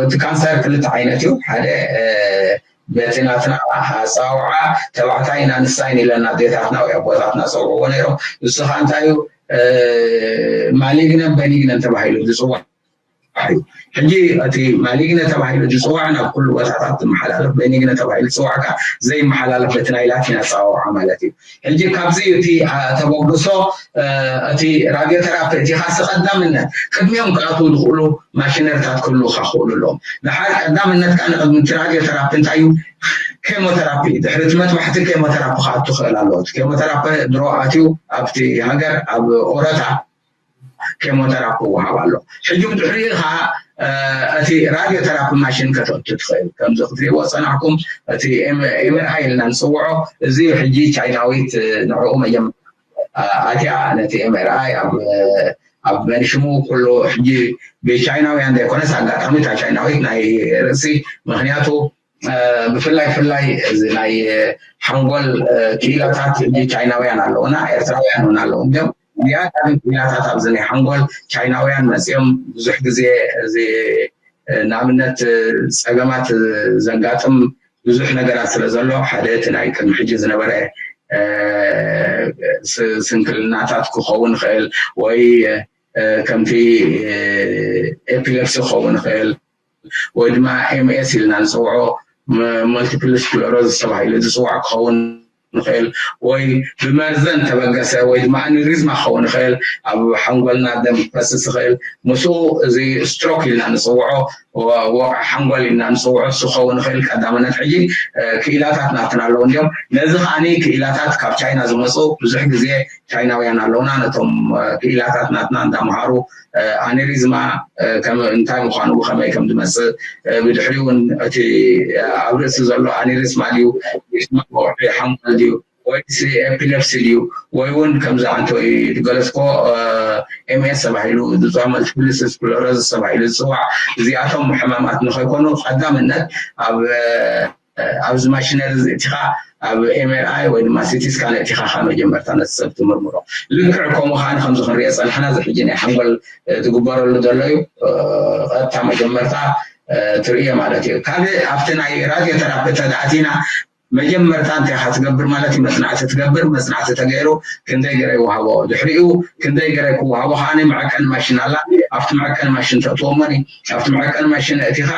እቲ ካንሰር ክልተ ዓይነት እዩ። ሓደ በቲ ናትና ኣፀዋውዓ ተባዕታይን ኣንስታይን ኢለና ኣዴታትና ወይ ኣቦታትና ፀውዕዎ ነይሮም። ንሱ ከዓ እንታይ እዩ? ማሊግነን በኒግነን ተባሂሉ ዝፅዋዕ እዩ። ሕጂ እቲ ማሊግነ ተባሂሉ ዝፅዋዕ ናብ ኩሉ ቦታታት ዝመሓላለፍ፣ በኒግነ ተባሂሉ ዝፅዋዕ ከዓ ዘይመሓላለፍ፣ በቲ ናይ ላቲን ኣፀዋውዓ ማለት እዩ። ሕጂ ካብዚ እቲ ተበግሶ እቲ ራድዮቴራፒ እቲ ካሲ ቀዳምነት ቅድሚኦም ክኣትዉ ዝኽእሉ ማሽነሪታት ክህልውካ ክኽእሉ ኣለዎም። ድሓር ቀዳምነት ከዓ ንቅድሚ እቲ ራድዮቴራፒ እንታይ እዩ? ኬሞቴራፒ። ድሕሪ እቲ መጥባሕቲ ኬሞቴራፒ ክኣቱ ክኽእል ኣለዎ። እቲ ኬሞቴራፒ ድሮ ኣትዩ ኣብቲ ሃገር ኣብ ኦረታ ኬሞቴራፒ ይወሃብ ኣሎ። ሕጂ ብድሕሪኡ ከዓ እቲ ራድዮ ቴራፒ ማሽን ከተእቱ ትኽእል። ከምዚ ክትሪእዎ ዝፀናሕኩም እቲ ኤምኣርኣይ ኢልና ንፅውዖ፣ እዚ ሕጂ ቻይናዊት ንዕኡ መጀመርያ ኣትያ ነቲ ኤምኣርኣይ ኣብ ኣብ መንሽሙ ኩሉ ሕጂ ብቻይናውያን ዘይኮነስ ኣጋጣሚ እታ ቻይናዊት ናይ ርእሲ ምክንያቱ ብፍላይ ፍላይ እዚ ናይ ሓንጎል ክኢላታት ቻይናውያን ኣለውና፣ ኤርትራውያን እውን ኣለዉ። እንዲም ዝያዳ ግን ክኢላታት ኣብዚ ናይ ሓንጎል ቻይናውያን መፅኦም ብዙሕ ግዜ እዚ ንኣብነት ፀገማት ዘጋጥም ብዙሕ ነገራት ስለ ዘሎ ሓደ እቲ ናይ ቅድሚ ሕጂ ዝነበረ ስንክልናታት ክኸውን ይኽእል ወይ ከምቲ ኤፒለፕሲ ክኸውን ይኽእል ወይ ድማ ኤምኤስ ኢልና ንፅውዖ መልቲፕል ስክለሮሲስ ተባሂሉ ዝፅዋዕ ክኸውን ይኽእል ወይ ብመርዘን ተበገሰ ወይ ድማ ኣኒሪዝማ ክኸውን ይኽእል ኣብ ሓንጎልና ደም ክፈስስ ይኽእል ምስኡ እዚ ስትሮክ ኢልና ንፅውዖ ወቕዒ ሓንጎል ኢልና ንፅውዖ እሱ ክኸውን ይኽእል ቀዳምነት ሕጂ ክኢላታት ናትና ኣለዉ እንዲዮም ነዚ ከዓኒ ክኢላታት ካብ ቻይና ዝመፁ ብዙሕ ግዜ ቻይናውያን ኣለውና ነቶም ክኢላታት ናትና እንዳምሃሩ ኣኒሪዝማ እንታይ ምዃኑ ብኸመይ ከም ዝመፅእ ብድሕሪ እውን እቲ ኣብ ርእሲ ዘሎ ኣኒሪዝማ ድዩ ሓንጎል ድዩ ወይስ ኤፒለፕሲ ድዩ ወይ እውን ከምዚ ኣንተ ዝገለፅኮ ኤምኤስ ተባሂሉ ዝፅዋዕ መልቲፕል ስክለሮሲስ ተባሂሉ ዝፅዋዕ እዚኣቶም ሕማማት ንኸይኮኑ ቀዳምነት ኣብ ኣብዚ ማሽነሪ እቲኻ ኣብ ኤምኣርኣይ ወይ ድማ ሲቲ ስካን እቲኻ ካብ መጀመርታ ነቲ ሰብ ትምርምሮ። ልክዕ ከምኡ ከዓ ከምዚ ክንሪኦ ፀናሕና እዚ ሕጂ ናይ ሓንጎል ዝግበረሉ ዘሎ እዩ። ቀጥታ መጀመርታ ትርእዮ ማለት እዩ። ካልእ ኣብቲ ናይ ራድዮ ተራፒ እንተደኣቲና መጀመርታ እንታይ ኢኻ ትገብር ማለት እዩ? መፅናዕቲ ትገብር። መፅናዕቲ ተገይሩ ክንደይ ገረ ይወሃቦ፣ ድሕሪኡ ክንደይ ገረ ክወሃቦ ከዓ መዐቀኒ ማሽን ኣላ። ኣብቲ መዐቀኒ ማሽን ተእትዎሞኒ ኣብቲ መዐቀኒ ማሽን እቲኻ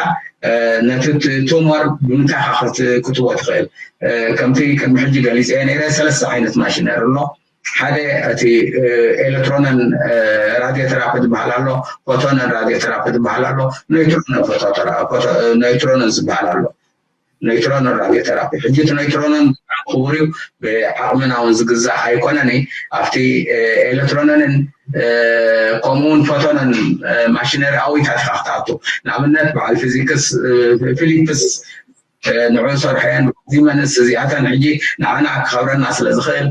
ነቲ ቱሞር ብምንታይ ኢኻ ክትዎ ትኽእል? ከምቲ ቅድሚ ሕጂ ገሊፀ ነይረ ሰለስተ ዓይነት ማሽነሪ ኣሎ። ሓደ እቲ ኤሌክትሮንን ራድዮ ተራፒ ዝበሃል ኣሎ፣ ፎቶንን ራድዮ ተራፒ ዝበሃል ኣሎ፣ ኖይትሮንን ፎቶተራ- ፎቶ- ኖይትሮንን ዝበሃል ኣሎ። ኖይትሮንን ራድዮ ተራፒ ሕጂ እቲ ኖይትሮንን ብጣዕሚ ክቡር እዩ። ብዓቕምና እውን ዝግዛእ ኣይኮነን። ኣብቲ ኤሌክትሮንንን ከምኡውን ፎቶንን ማሽነሪ ኣዊታት ኢኻ ክትኣቱ። ንኣብነት በዓል ፊዚክስ ፊሊፕስ ንዑ ሰርሐን ዚመንስ እዚኣተን ሕጂ ንዓና ክኸብረና ስለ ዝኽእል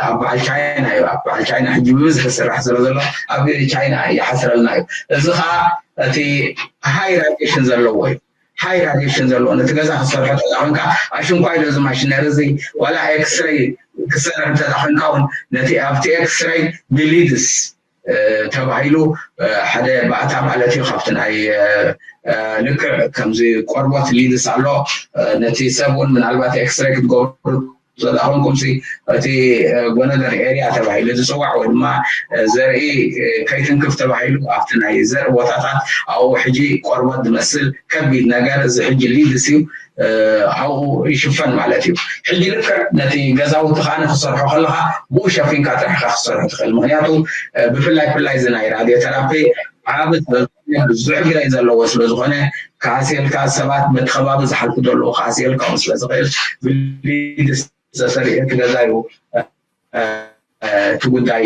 ኣብ በዓል ቻይና እዩ ኣብ በዓል ቻይና ሕጂ ብብዝሒ ዝስራሕ ስለ ዘሎ ኣብ ቻይና ይሓስረልና እዩ። እዚ ከዓ እቲ ሃይ ራዲሽን ዘለዎ እዩ። ሃይ ራዲሽን ዘለዎ ነቲ ገዛ ክሰርሖ ተዳኾንካ ኣሽንኳይ ዶ እዚ ማሽነሪ እዚ ዋላ ኤክስረይ ክሰርሕ እንተዳኾንካ እውን ነቲ ኣብቲ ኤክስረይ ብሊድስ ተባሂሉ ሓደ ባእታ ማለት እዩ። ካብቲ ናይ ልክዕ ከምዚ ቆርቦት ሊድስ ኣሎ። ነቲ ሰብ እውን ምናልባት ኤክስሬ ክትገብሩ ተዳኾንኩም ሲ እቲ ጎነደር ኤርያ ተባሂሉ ዝፅዋዕ ወይ ድማ ዘርኢ ከይትንክፍ ተባሂሉ ኣብቲ ናይ ዘርኢ ቦታታት ኣብኡ ሕጂ ቆርቦት ዝመስል ከቢድ ነገር እዚ ሕጂ ሊድስ እዩ ኣብኡ ይሽፈን ማለት እዩ። ሕጂ ልክዕ ነቲ ገዛውቲ ከዓ ክሰርሖ ከለካ ብኡ ሸፊንካ ጥራሕ ክትሰርሖ ትኽእል። ምክንያቱ ብፍላይ ፍላይ እዚ ናይ ራድዮ ተራፒ ዓብ ብዙሕ ግደ ዘለዎ ስለዝኮነ ካስየልካ ሰባት በቲ ከባቢ ዝሓልፉ ዘለዉ ካስየልካ ስለ ዝኽእል ብሊድስ ተሰሪሑ እቲ ገዛ እዩ እቲ ጉዳይ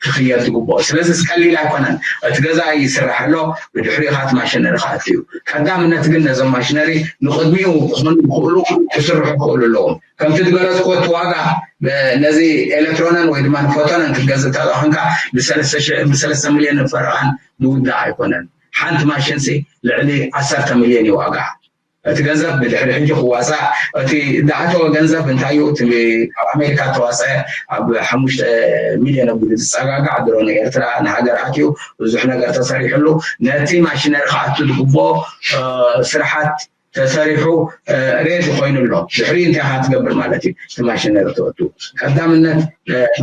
ክኽየድ ዝግብኦ። ስለዚ ቀሊል ኣይኮነን። እቲ ገዛ ይስራሕ ኣሎ፣ ብድሕሪኡ ካት ማሽነሪ ክኣቱ እዩ። ቀዳምነት ግን ነዞም ማሽነሪ ንቕድሚኡ ክኾኑ ዝኽእሉ ክስርሑ ክኽእሉ ኣለዎም። ከምቲ ዝገለፅኩ እቲ ዋጋ ነዚ ኤሌክትሮነን ወይ ድማ ንፎቶነን ክትገዝእ ተለኽንካ ብሰለስተ ሚልዮን ፈረቓን ዝውዳእ ኣይኮነን። ሓንቲ ማሽንሲ ልዕሊ ዓሰርተ ሚልዮን እዩ ዋጋ። እቲ ገንዘብ ብድሕሪ ሕጂ ክዋፃእ እቲ ዝኣተወ ገንዘብ እንታይ እዩ? እቲ ኣብ ኣሜሪካ ተዋፀ ኣብ ሓሙሽተ ሚልዮን ኣቢሉ ዝፀጋጋዕ ድሮ ንኤርትራ ንሃገር ኣትዩ ብዙሕ ነገር ተሰሪሕሉ ነቲ ማሽነሪ ክኣቱ ዝግቦ ስራሓት ተሰሪሑ ሬዲ ኮይኑ ኣሎ። ድሕሪ እንታይ ካ ትገብር ማለት እዩ? እቲ ማሽነሪ ተወቱ ቀዳምነት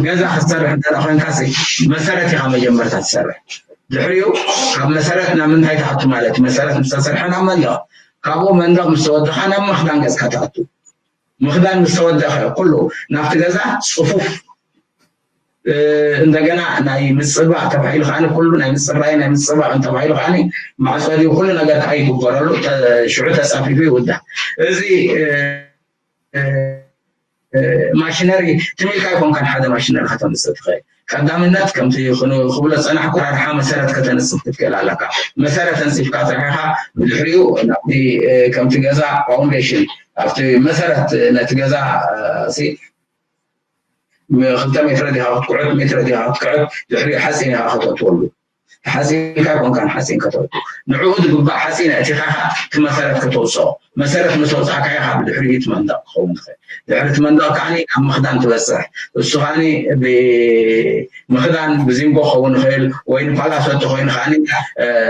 ገዛ ክትሰርሕ እንተ ኮይንካ መሰረት ኢካ መጀመርታ ትሰርሕ። ድሕሪኡ ካብ መሰረት ናብ ምንታይ ትኣቱ ማለት እዩ? መሰረት ምስ ተሰርሐ ናብ መንደቕ፣ ካብኡ መንደቕ ምስ ተወደኻ ናብ ምኽዳን ገጽካ ትኣቱ። ምኽዳን ምስ ተወደኸ ኩሉ ናብቲ ገዛ ጽፉፍ እንደገና ናይ ምጽባቕ ተባሂሉ ከዓኒ ኩሉ ናይ ምጽራይ ናይ ምጽባቕ እንተባሂሉ ከዓኒ ማዕጸዲ ኩሉ ነገር ከዓ ይግበረሉ ሽዑ ተጻፊፉ ይውዳእ። እዚ ማሽነሪ ትም ኢልካ ኣይኮንካን ሓደ ማሽነሪ ከተምፅእ ትኽእል። ቀዳምነት ከምቲ ክብሎ ዝፀናሕኩ ራርሓ መሰረት ከተንፅፍ ክትክእል ኣለካ። መሰረት ተንፂፍካ ጥራሕ ኢኻ ብድሕሪኡ ናብቲ ከምቲ ገዛ ፋውንዴሽን ኣብቲ መሰረት ነቲ ገዛ ክልተ ሜትረ ዲኻ ክትኩዕት ሜትረ ዲኻ ክትኩዕት ድሕሪኡ ሓፂን ኢኻ ከተእትወሉ። ተሓፂንካ ኣይኮንካን ሓፂን ከተእቱ ንዕኡ ዝግባእ ሓፂን ኣእቲኻ እቲ መሰረት ከተውፅኦ። መሰረት ምስ ኣውፃእካ ኢኻ ብድሕሪኡ እቲ መንደቕ ክኸውን ትኽእል። ድሕሪ እቲ መንደቕ ከዓኒ ኣብ ምኽዳን ትበፅሕ። እሱ ከዓኒ ብምኽዳን ብዚንጎ ክኸውን ይኽእል ወይ ንፓላሶ እንተኮይኑ ከዓኒ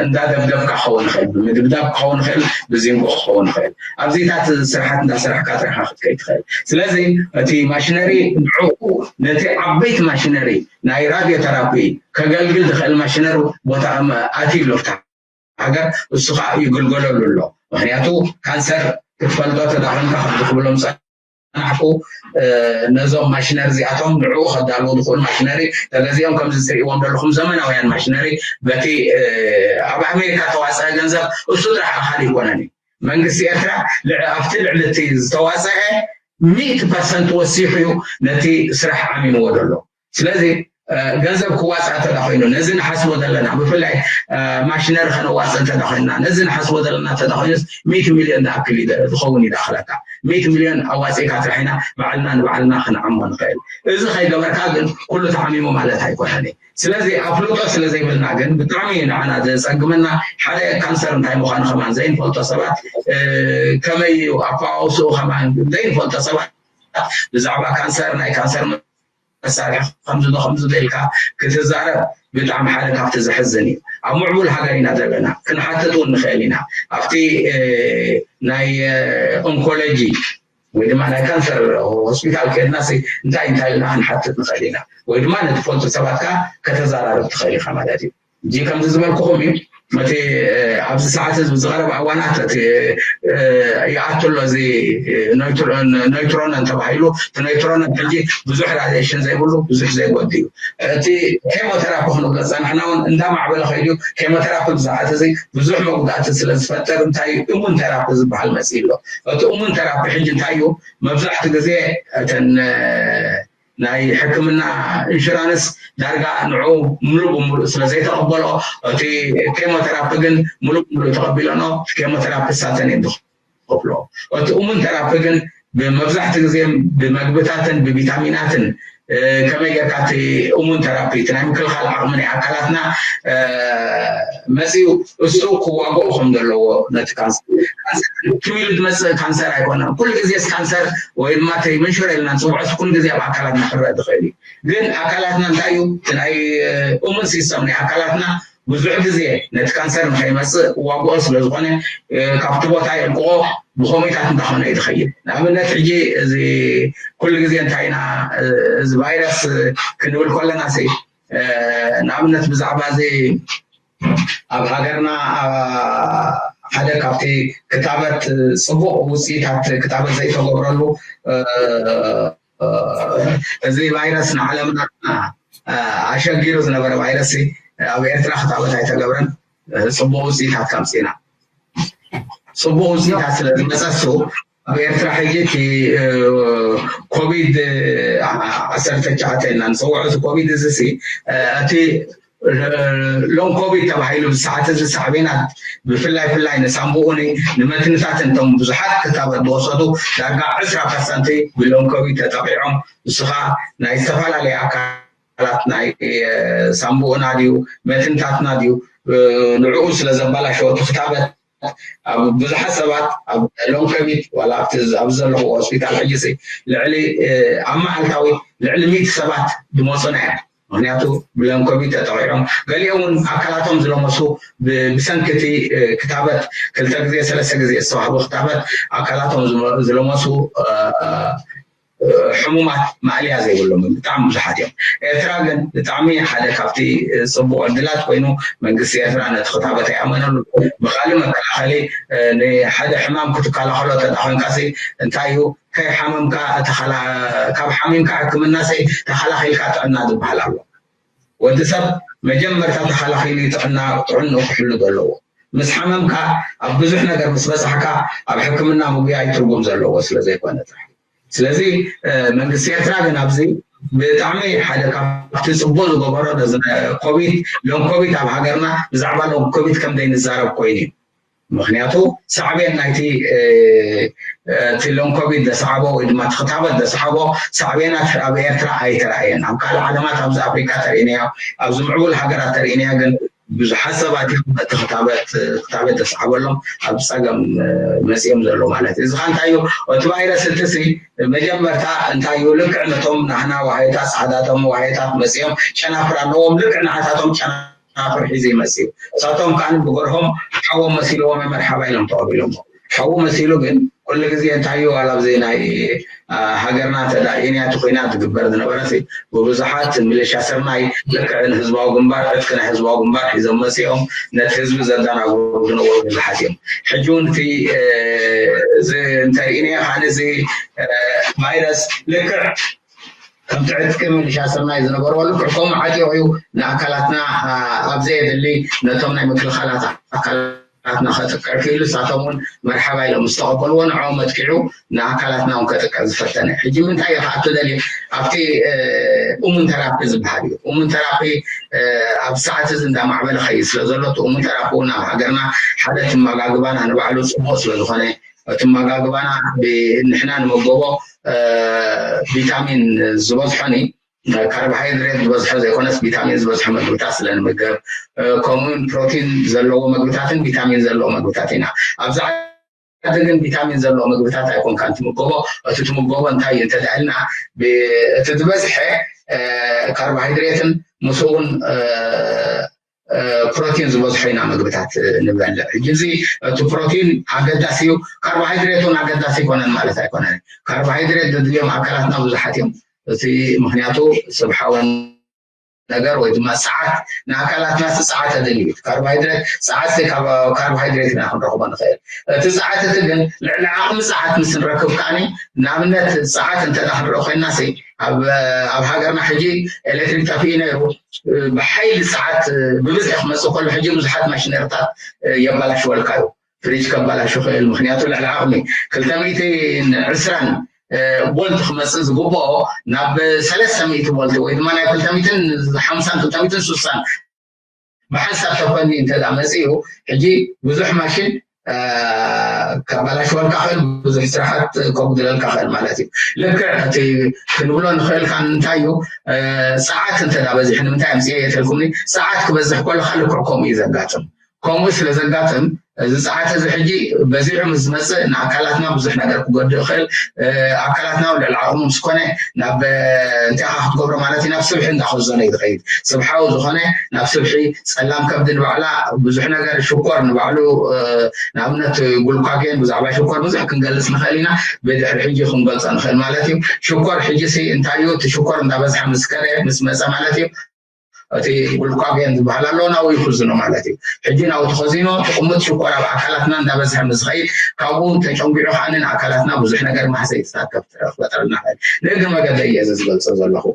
እንዳደብደብካ ክኸውን ይኽእል ብምድብዳብ ክኸውን ይኽእል ብዚንጎ ክኸውን ይኽእል። ኣብዚታት ስራሓት እንዳሰራሕካ ጥራሕካ ክትከይድ ትኽእል። ስለዚ እቲ ማሽነሪ ንዕኡ ነቲ ዓበይቲ ማሽነሪ ናይ ራድዮ ተራፒ ከገልግል ዝኽእል ማሽነሪ ቦታ ኣትዩ ኣሎ ኣብታ ሃገር እሱ ከዓ ይግልገለሉ ኣሎ። ምክንያቱ ካንሰር ክትፈልጦ ተዳኸምካ ከምዚ ክብሎም ፀናሕኩ ነዞም ማሽነሪ እዚኣቶም ንዕኡ ከዳልዎ ዝኽእሉ ማሽነሪ ተገዚኦም ከምዚ ዝርእዎም ዘለኹም ዘመናውያን ማሽነሪ በቲ ኣብ ኣሜሪካ ተዋፀአ ገንዘብ እሱ ጥራሕ ኣካል ይኮነን እዩ መንግስቲ ኤርትራ ኣብቲ ልዕሊ እቲ ዝተዋፀአ ሚእቲ ፐርሰንት ወሲሑ እዩ ነቲ ስራሕ ዓሚምዎ ዘሎ። ስለዚ ገንዘብ ክዋፃእ እንተ ኮይኑ ነዚ ንሓስቦ ዘለና ብፍላይ ማሽነሪ ከነዋፅእ እንተ ኮይንና ነዚ ንሓስቦ ዘለና እንተ ኮይኑስ ሚእቲ ሚልዮን ዝኣክል ዝኸውን ይዳኽለካ። ሚእቲ ሚልዮን ኣዋፂእካ ጥራሕ ኢና ባዕልና ንባዕልና ክንዓሞ ንኽእል። እዚ ከይገበርካ ግን ኩሉ ተዓሚሙ ማለት ኣይኮነን። ስለዚ ኣፍልጦ ስለ ዘይብልና ግን ብጣዕሚ ንዓና ዘጸግመና ሓደ ካንሰር እንታይ ምዃኑ ከማን ዘይንፈልጦ ሰባት ከመይ እዩ ኣፈዋውስኡ ከማን ዘይንፈልጦ ሰባት ብዛዕባ ካንሰር ናይ ካንሰር መሳርሒ ከምዚ ዶ ከምዚ ዶ ኢልካ ክትዛረብ ብጣዕሚ ሓደ ካብቲ ዘሕዝን እዩ። ኣብ ምዕቡል ሃገር ኢና ዘለና ክንሓትት እውን ንኽእል ኢና። ኣብቲ ናይ ኦንኮሎጂ ወይ ድማ ናይ ካንሰር ሆስፒታል ከድና እንታይ እንታይ ኢልና ክንሓትት ንኽእል ኢና ወይ ድማ ንትፈልጡ ሰባት ከዓ ከተዘራርብ ትኽእል ኢኻ ማለት እዩ። እዚ ከምዚ ዝበልኩኹም እዩ እቲ ኣብዚ ሰዓት እዚ ዝቐረበ ኣዋናት እቲ ይኣቱ ኣሎ እዚ ነይትሮነን ተባሂሉ እቲ ነይትሮነን ሕጂ ብዙሕ ራዲሽን ዘይብሉ ብዙሕ ዘይጎድ እዩ። እቲ ኬሞቴራፒ ክንብሎ ዝፀናሕና እውን እንዳማዕበለ ከይዱ ኬሞቴራፒ ብዛዕት እዚ ብዙሕ መጉዳእቲ ስለ ዝፈጥር እንታይ እሙን ቴራፒ ዝበሃል መፅእ ኣሎ። እቲ እሙን ቴራፒ ሕጂ እንታይ እዩ መብዛሕቲ ግዜ እተን ናይ ሕክምና ኢንሹራንስ ዳርጋ ንዑ ሙሉእ ብሙሉእ ስለ ዘይተቐበሎ እቲ ኬሞቴራፒ ግን ሙሉእ ብሙሉእ ተቐቢለኖ ኬሞቴራፒ ሳተን እዮም ዝኸፍሎ። እቲ እሙን ቴራፒ ግን ብመብዛሕቲ ግዜ ብመግብታትን ብቪታሚናትን ከመይ ጌርካ እቲ እሙን ተራፒ እቲ ናይ ምክልኻል ዓቕሚ ናይ ኣካላትና መፅዩ እሱ ክዋግኦ ከም ዘለዎ ነቲ ካንሰር ትም ኢሉ ዝመፅእ ካንሰር ኣይኮነን። ኩሉ ግዜ ካንሰር ወይ ድማ ተይ መንሽሮ ኢልና ንፅውዖ ኩሉ ግዜ ኣብ ኣካላትና ክረአ ዝኽእል እዩ። ግን ኣካላትና እንታይ እዩ? እቲ ናይ እሙን ሲስተም ናይ ኣካላትና ብዙሕ ግዜ ነቲ ካንሰር ንኸይመፅእ ዋግኦ ስለ ዝኾነ ካብቲ ቦታ የልቅቆ ብኸምኡታት እንዳኾነ እዩ ዝኸይድ። ንኣብነት ሕጂ እዚ ኩሉ ግዜ እንታይ ኢና እዚ ቫይረስ ክንብል ከለና ሲ ንኣብነት ብዛዕባ እዚ ኣብ ሃገርና ሓደ ካብቲ ክታበት ፅቡቕ ውፅኢታት ክታበት ዘይተገብረሉ እዚ ቫይረስ ንዓለምና ኣሸጊሩ ዝነበረ ቫይረስ ኣብ ኤርትራ ክታበት ኣይተገብረን። ፅቡቕ ውፅኢታት ከምፅና ፅቡቕ ውፅኢታት ስለ ዝመፀሱ ኣብ ኤርትራ ሕጂ እቲ ኮቪድ ዓሰርተ ትሽዓተ ኢልና ንፅውዖ እዚ ኮቪድ እዚ እቲ ሎንግ ኮቪድ ተባሂሉ ብሰዓት እዚ ሳዕቤናት ብፍላይ ፍላይ ንሳምቡኡኒ ንመትንታት እንቶም ብዙሓት ክታበት ዝወሰዱ ዳርጋ ዕስራ ፐርሰንቲ ብሎንግ ኮቪድ ተጠቂዖም። ንስኻ ናይ ዝተፈላለየ ኣካላት ናይ ሳምቡኡና ድዩ መትንታትና ድዩ ንዕኡ ስለ ዘባላሸወ ክታበት ኣብ ብዙሓት ሰባት ኣብ ሎንግ ኮቪድ ዋላ ኣብቲ ኣብዚ ዘለኹ ሆስፒታል ሕጂ ልዕሊ ኣብ መዓልታዊ ልዕሊ ሚእቲ ሰባት ዝመፁና እዮም። ምክንያቱ ብሎንግ ኮቪድ ተጠቂዖም ገሊኦም እውን ኣካላቶም ዝለመሱ ብሰንኪ እቲ ክታበት ክልተ ግዜ ሰለስተ ግዜ ዝተዋህቡ ክታበት ኣካላቶም ዝለመሱ ሕሙማት ማእለያ ዘይብሎም ብጣዕሚ ብዙሓት እዮም። ኤርትራ ግን ብጣዕሚ ሓደ ካብቲ ፅቡቅ ዕድላት ኮይኑ መንግስቲ ኤርትራ ነቲ ክታበት ኣይኣመነሉ። ብካሊ መከላኸሊ ንሓደ ሕማም ክትከላኸሎ ተዳኮንካሲ እንታይ እዩ ከይሓመምካ ካብ ሓሚምካ ሕክምና ሰይ ተኸላኺልካ ጥዕና ዝበሃል ኣሎ። ወዲ ሰብ መጀመርታ ተኸላኺሉ ጥዕና ጥዕንኡ ክሕሉ ዘለዎ ምስ ሓመምካ ኣብ ብዙሕ ነገር ምስ በፃሕካ ኣብ ሕክምና ምጉያይ ትርጉም ዘለዎ ስለ ዘይኮነ ጥራሕ። ስለዚ መንግስቲ ኤርትራ ግን ኣብዚ ብጣዕሚ ሓደ ካብቲ ፅቡቅ ዝገበሮ ነዚ ኮቪድ ሎም ኮቪድ ኣብ ሃገርና ብዛዕባ ሎም ኮቪድ ከም ዘይንዛረብ ኮይኑ እዩ። ምክንያቱ ሳዕቤን ናይቲ እቲ ሎም ኮቪድ ዘስዓቦ ወይ ድማ ትክታበት ዘስዓቦ ሳዕቤናት ኣብ ኤርትራ ኣይተረኣየን። ኣብ ካልእ ዓለማት ኣብዚ ኣፍሪካ ተርእናዮ ኣብዚ ምዕቡል ሃገራት ተርእናዮ ግን ብዙሓት ሰባት እዮም በቲ ክታበት ክታበት ዘስዓበሎም ኣብ ፀገም መፂኦም ዘሎ ማለት እዩ። እዚ ከዓ እንታይ እዩ እቲ ቫይረስ እቲ ሲ መጀመርታ እንታይ እዩ ልክዕ ነቶም ናህና ዋሃይታት ፃዕዳቶም ዋሃይታት መፂኦም ጨናፍር ኣለዎም ልክዕ ንዓታቶም ጨናፍር ሒዙ ይመፅእ እዩ። እሳቶም ከዓ ብገርሆም ሓዎም መሲልዎም መርሓባ ኢሎም ተቐቢሎም ሓዉ መሲሉ ግን ኩሉ ግዜ እንታይ እዩ ዋላ ኣብዚ ናይ ሃገርና እንተ ኢንያ እቲ ኩናት ዝግበር ዝነበረ ብብዙሓት ሚሊሻ ስርናይ ልክዕ ንህዝባዊ ግንባር ዕጥቂ ናይ ህዝባዊ ግንባር ሒዞም መፂኦም ነቲ ህዝቢ ዘደናግሩ ዝነበሩ ብዙሓት እዮም። ሕጂ እውን እቲ እዚ እንተርኢናዮ ካን እዚ ቫይረስ ልክዕ ከምቲ ዕጥቂ ሚሊሻ ስርናይ ዝነበርዎ ልክዕ ከምኡ ዓጢቑ እዩ ንኣካላትና ኣብ ዘየድሊ ነቶም ናይ ምክልኻላት ኣካላት ኣካላትና ከጥቅዕ ክኢሉ ንሳቶም እውን መርሓባ ኢሎም ምስ ተቐበልዎ ንዕኦም ኣጥቂዑ ንኣካላትና እውን ከጥቅዕ ዝፈተነ። ሕጂ ምንታይ እዩ ከዓ ትደልዩ ኣብቲ እሙን ተራፒ ዝበሃል እዩ። እሙን ተራፒ ኣብዚ ሰዓት እዚ እንዳማዕበለ ኸይድ ስለ ዘሎ እቲ እሙን ተራፒ እውን ኣብ ሃገርና ሓደ ትመጋግባና ንባዕሉ ፅቡቕ ስለ ዝኾነ እቲ መጋግባና ንሕና ንመገቦ ቪታሚን ዝበዝሖኒ ካርቦሃይድሬት ዝበዝሖ ዘይኮነስ ቪታሚን ዝበዝሖ መግብታት ስለ ንምገብ ከምኡውን ፕሮቲን ዘለዎ መግብታትን ቪታሚን ዘለዎ መግብታት ኢና ኣብዚ ዓዲ ግን ቪታሚን ዘለዎ መግብታት ኣይኮንካን ትምገቦ እቲ ትምገቦ እንታይ እዩ እንተዳልና እቲ ዝበዝሐ ካርቦሃይድሬትን ምስኡውን ፕሮቲን ዝበዝሖ ኢና ምግብታት ንበልዕ ሕጂ እዚ እቲ ፕሮቲን ኣገዳሲ እዩ ካርቦሃይድሬት እውን ኣገዳሲ ኣይኮነን ማለት ኣይኮነን ካርቦሃይድሬት ዘድልዮም ኣካላትና ብዙሓት እዮም እቲ ምክንያቱ ስብሓዊ ነገር ወይ ድማ ሰዓት ንኣካላትና ሰዓት ኣድልዩ ካርቦሃይድሬት ሰዓት ካርቦሃይድሬት ኢና ክንረክቦ ንኽእል እቲ ሰዓት እቲ ግን ልዕሊ ዓቕሚ ሰዓት ምስ ንረክብ ከዓኒ ንኣብነት ሰዓት እንተ ክንረኦ ኮይና ኣብ ሃገርና ሕጂ ኤሌክትሪክ ጠፊኡ ነይሩ ብሓይሊ ሰዓት ብብዝሒ ክመፅእ ከሎ ሕጂ ብዙሓት ማሽነሪታት የባላሽወልካ እዩ ፍሪጅ ከባላሹ ክእል ምክንያቱ ልዕሊ ዓቕሚ ክልተ ሚእትን ዕስራን ቦልት ክመፅእ ዝግብኦ ናብ ሰለስተ ሚእቲ ቦልት ወይ ድማ ናይ ክልተ ሚእትን ሓምሳን ክልተ ሚእትን ሱሳን ብሓንሳብ ተፈኒ እንተ መፅኡ ሕጂ ብዙሕ ማሽን ከባላሽወልካ ክእል ብዙሕ ስራሓት ከጉድለልካ ክእል ማለት እዩ። ልክዕ እቲ ክንብሎ ንኽእል ካ እንታይ እዩ ፀዓት እንተ በዚሑ ንምንታይ ኣምፅኤ እየ ተልኩምኒ ፀዓት ክበዝሕ ከሎ ልክዕ ከምኡ እዩ ዘጋጥም። ከምኡ ስለ ዘጋጥም እዚ ጸዓት እዚ ሕጂ በዚሑ ምስ ዝመጽእ ንኣካላትና ብዙሕ ነገር ክጎድእ ይኽእል። ኣካላትና ልዕሊ ዓቕሙ ምስ ኮነ ናብ እንታይ ኢኻ ክትገብሮ ማለት እዩ፣ ናብ ስብሒ እንዳኸዘነ እዩ ዝኸይድ። ስብሓዊ ዝኾነ ናብ ስብሒ፣ ጸላም ከብዲ ንባዕላ ብዙሕ ነገር፣ ሽኮር ንባዕሉ፣ ንኣብነት ግሉካጌን ብዛዕባ ሽኮር ብዙሕ ክንገልጽ ንኽእል ኢና፣ ብድሕሪ ሕጂ ክንገልጾ ንኽእል ማለት እዩ። ሽኮር ሕጂ ሲ እንታይ እዩ? እቲ ሽኮር እንዳበዝሐ ምስ ከደ ምስ መጸ ማለት እዩ። እቲ ግሉካጌን ዝበሃል ኣሎ፣ ናብኡ ይኽዝኖ ማለት እዩ። ሕጂ ናብኡ ተኸዚኖ፣ እቲ ቁምት ሽኮር ኣብ ኣካላትና እንዳበዝሐ ምስ ዝኸይድ፣ ካብኡ ተጨንጊዑ ከኣ ንኣካላትና ብዙሕ ነገር ማህሰይትታት ከፍጥረ-፣ ክፈጥረልና ይኽእል። ንእግሪ መገደይ እየ እዚ ዝገልጾ ዘለኹ።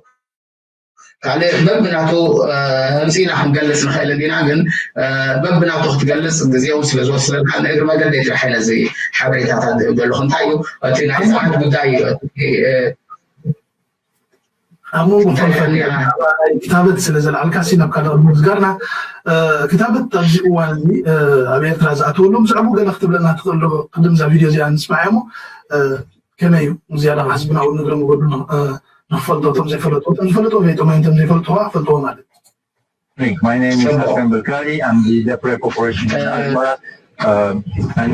ካልእ በብናቱ፣ እ፣ ኣምጺእና ክንገልጽ ንኽእል እንዲና፣ ግን፣ እ፣ በብናቱ ክትገልጽ ግዜ እውን ስለ ዝወስደልካ፣ ንእግሪ መገደይ ጥራሕ እየ ነዚ ሓበሬታታት ዝህብ ዘለኹ። እንታይ እዩ እቲ ናይ ሰዓት ጉዳይ እዩ። እቲ፣ እ፣ ኣብ መንጎ ፈልፈል ክታበት ስለ ዘልዓልካ ሲ ናብ ካልእ ምዝጋርና። ክታበት ኣብዚ እዋን እዚ ኣብ ኤርትራ ዝኣተወሉ ብዛዕባኡ ገለ ክትብለና ትኽእል ዶ? ቅድም እዛ ቪድዮ እዚኣ ንስማዕ እሞ ከመይ እዩ? ዝያዳ ህዝብና እውን ንግረ መገዱ ንኽፈልጦ፣ እቶም ዘይፈለጡ፣ እቶም ዝፈለጡ ፈይጦም እዮም፣ እቶም ዘይፈልጡ ከዓ ፈልጥዎ ማለት እዩ። My name is Hassan Belkari. I'm the Deputy Corporation in Asmara. Uh, and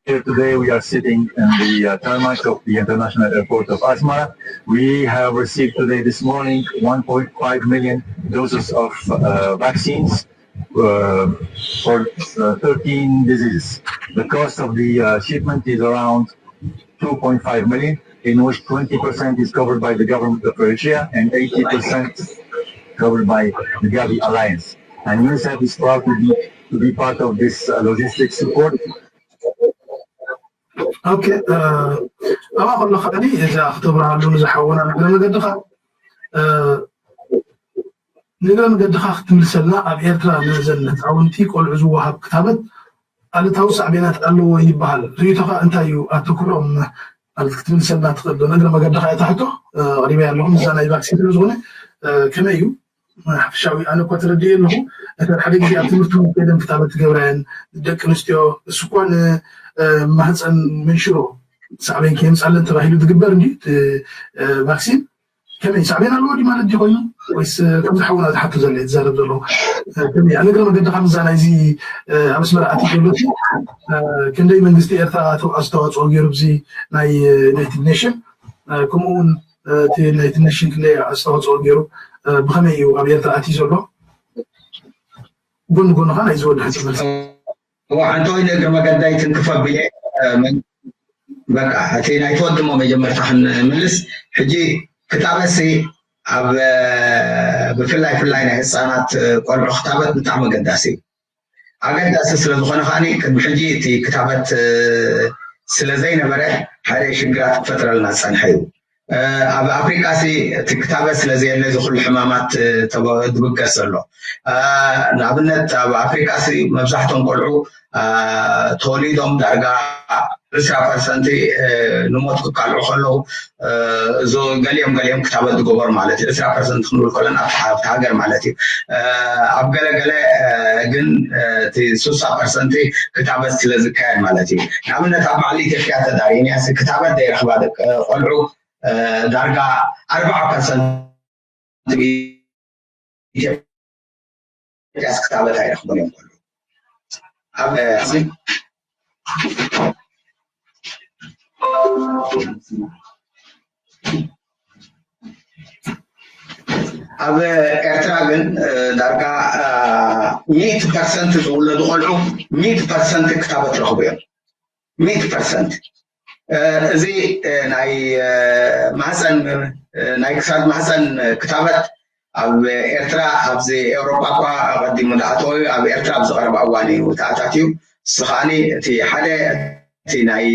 here today we are sitting in the uh, tarmac of the International Airport of Asmara. We have received today, this morning, one point five million doses of uh, vaccines uh, for uh, thirteen diseases. The cost of the uh, shipment is around two point five million, in which twenty percent is covered by the government of Eritrea and eighty percent covered by the Gavi Alliance. And UNICEF is proud to be, to be part of this uh, logistic support. ኦኬ፣ ኣብኣ ከሎ ከዓኒ እዛ ክተብርሃሉ ንዝሓወና ንግረ መገድኻ፣ ንግረ መገድኻ ክትምልሰልና፣ ኣብ ኤርትራ ንዘን ህፃውንቲ ቆልዑ ዝወሃብ ክታበት ኣሉታዊ ሳዕቤናት ኣለዎ ይበሃል። ርእይቶኻ እንታይ እዩ? ኣተኩሮም ማለት ክትምልሰልና ትኽእል ዶ? ንእግረ መገድኻ እታ ሕቶ ኣቕሪበያ ኣለኹ። ምስዛ ናይ ቫክሲን ስለ ዝኾነ ከመይ እዩ ሓፈሻዊ? ኣነ እኳ ተረዲኤ ኣለኹ። እተን ሓደ ግዜ ኣብ ትምህርቲ እውን ከይደን ክታበት ትገብራ እየን ደቂ ኣንስትዮ። እሱ እኳ ንማህፀን መንሽሮ ሳዕቤን ከየምፃለን ተባሂሉ ዝግበር እንዲ ቫክሲን ከመይ ሳዕቤን ኣለዎ ድዩ ማለት ድዩ ኮይኑ? ወይስ ከምዚ ሓውና ዝሓቶ ዘሎ ዝዛረብ ዘሎ ከመይ? ኣብ እግረ መገድኻ ምዛ ናይዚ ኣብ ኣስመራ ኣትዩ ዘሎ ክንደይ መንግስቲ ኤርትራ ኣስተዋፅኦ ገይሩ ብዚ ናይ ዩናይትድ ኔሽን ከምኡ እውን እቲ ዩናይትድ ኔሽን ክንደይ ኣስተዋፅኦ ገይሩ ብኸመይ እዩ ኣብ ኤርትራ ኣትዩ ዘሎ? ጎኒ ጎኒ ኸዓ ናይዚ ወዲ ሓፂር መልሲ። እዋ ሓንቲ ወይ ንእግሪ መገዳይ ትንክፍ ኣቢለ በቃ እቲ ናይ ትወድሞ መጀመርታ ክንምልስ። ሕጂ ክታበሲ ኣብ ብፍላይ ፍላይ ናይ ህፃናት ቆልዑ ክታበት ብጣዕሚ ኣገዳሲ እዩ። ኣገዳሲ ስለ ዝኾነ ከዓኒ ቅድሚ ሕጂ እቲ ክታበት ስለ ዘይነበረ ሓደ ሽግራት ክፈጥረልና ዝፀንሐ እዩ። ኣብ ኣፍሪቃ ሲ እቲ ክታበት ስለ ዘየለ እዚ ኩሉ ሕማማት ድብገስ ዘሎ። ንኣብነት ኣብ ኣፍሪቃ ሲ መብዛሕቶም ቆልዑ ተወሊዶም ዳርጋ ዕስራ ፐርሰንቲ ንሞት ክቃልዑ ከለዉ እዚ ገሊኦም ገሊኦም ክታበት ዝገበሩ ማለት እዩ። ዕስራ ፐርሰንት ክንብል ከለና ኣብቲ ሃገር ማለት እዩ። ኣብ ገለ ገለ ግን እቲ ስሳ ፐርሰንቲ ክታበት ስለ ዝካየድ ማለት እዩ። ንኣብነት ኣብ በዓል ኢትዮጵያ ተዳሪንያ ክታበት ዘይረኽባ ደቂ ቆልዑ ዳርጋ ኣርባዓ ፐርሰንት ኢትዮጵያስ ክታበት ኣይረኽቡን እዮም ከለዉ ኣብ ኣብ ኤርትራ ግን ዳርጋ ሚእቲ ፐርሰንት ዝውለዱ ቆልዑ ሚእቲ ፐርሰንት ክታበት ረኽቡ እዮም። ሚእቲ ፐርሰንት እዚ ናይ ማህፀን ናይ ክሳድ ማህፀን ክታበት ኣብ ኤርትራ ኣብዚ ኤውሮጳ እኳ ኣቐዲሙ ዝኣተወ እዩ። ኣብ ኤርትራ ኣብዚ ቀረባ እዋን እዩ ተኣታትዩ። እሱ ከዓኒ እቲ ሓደ እቲ ናይ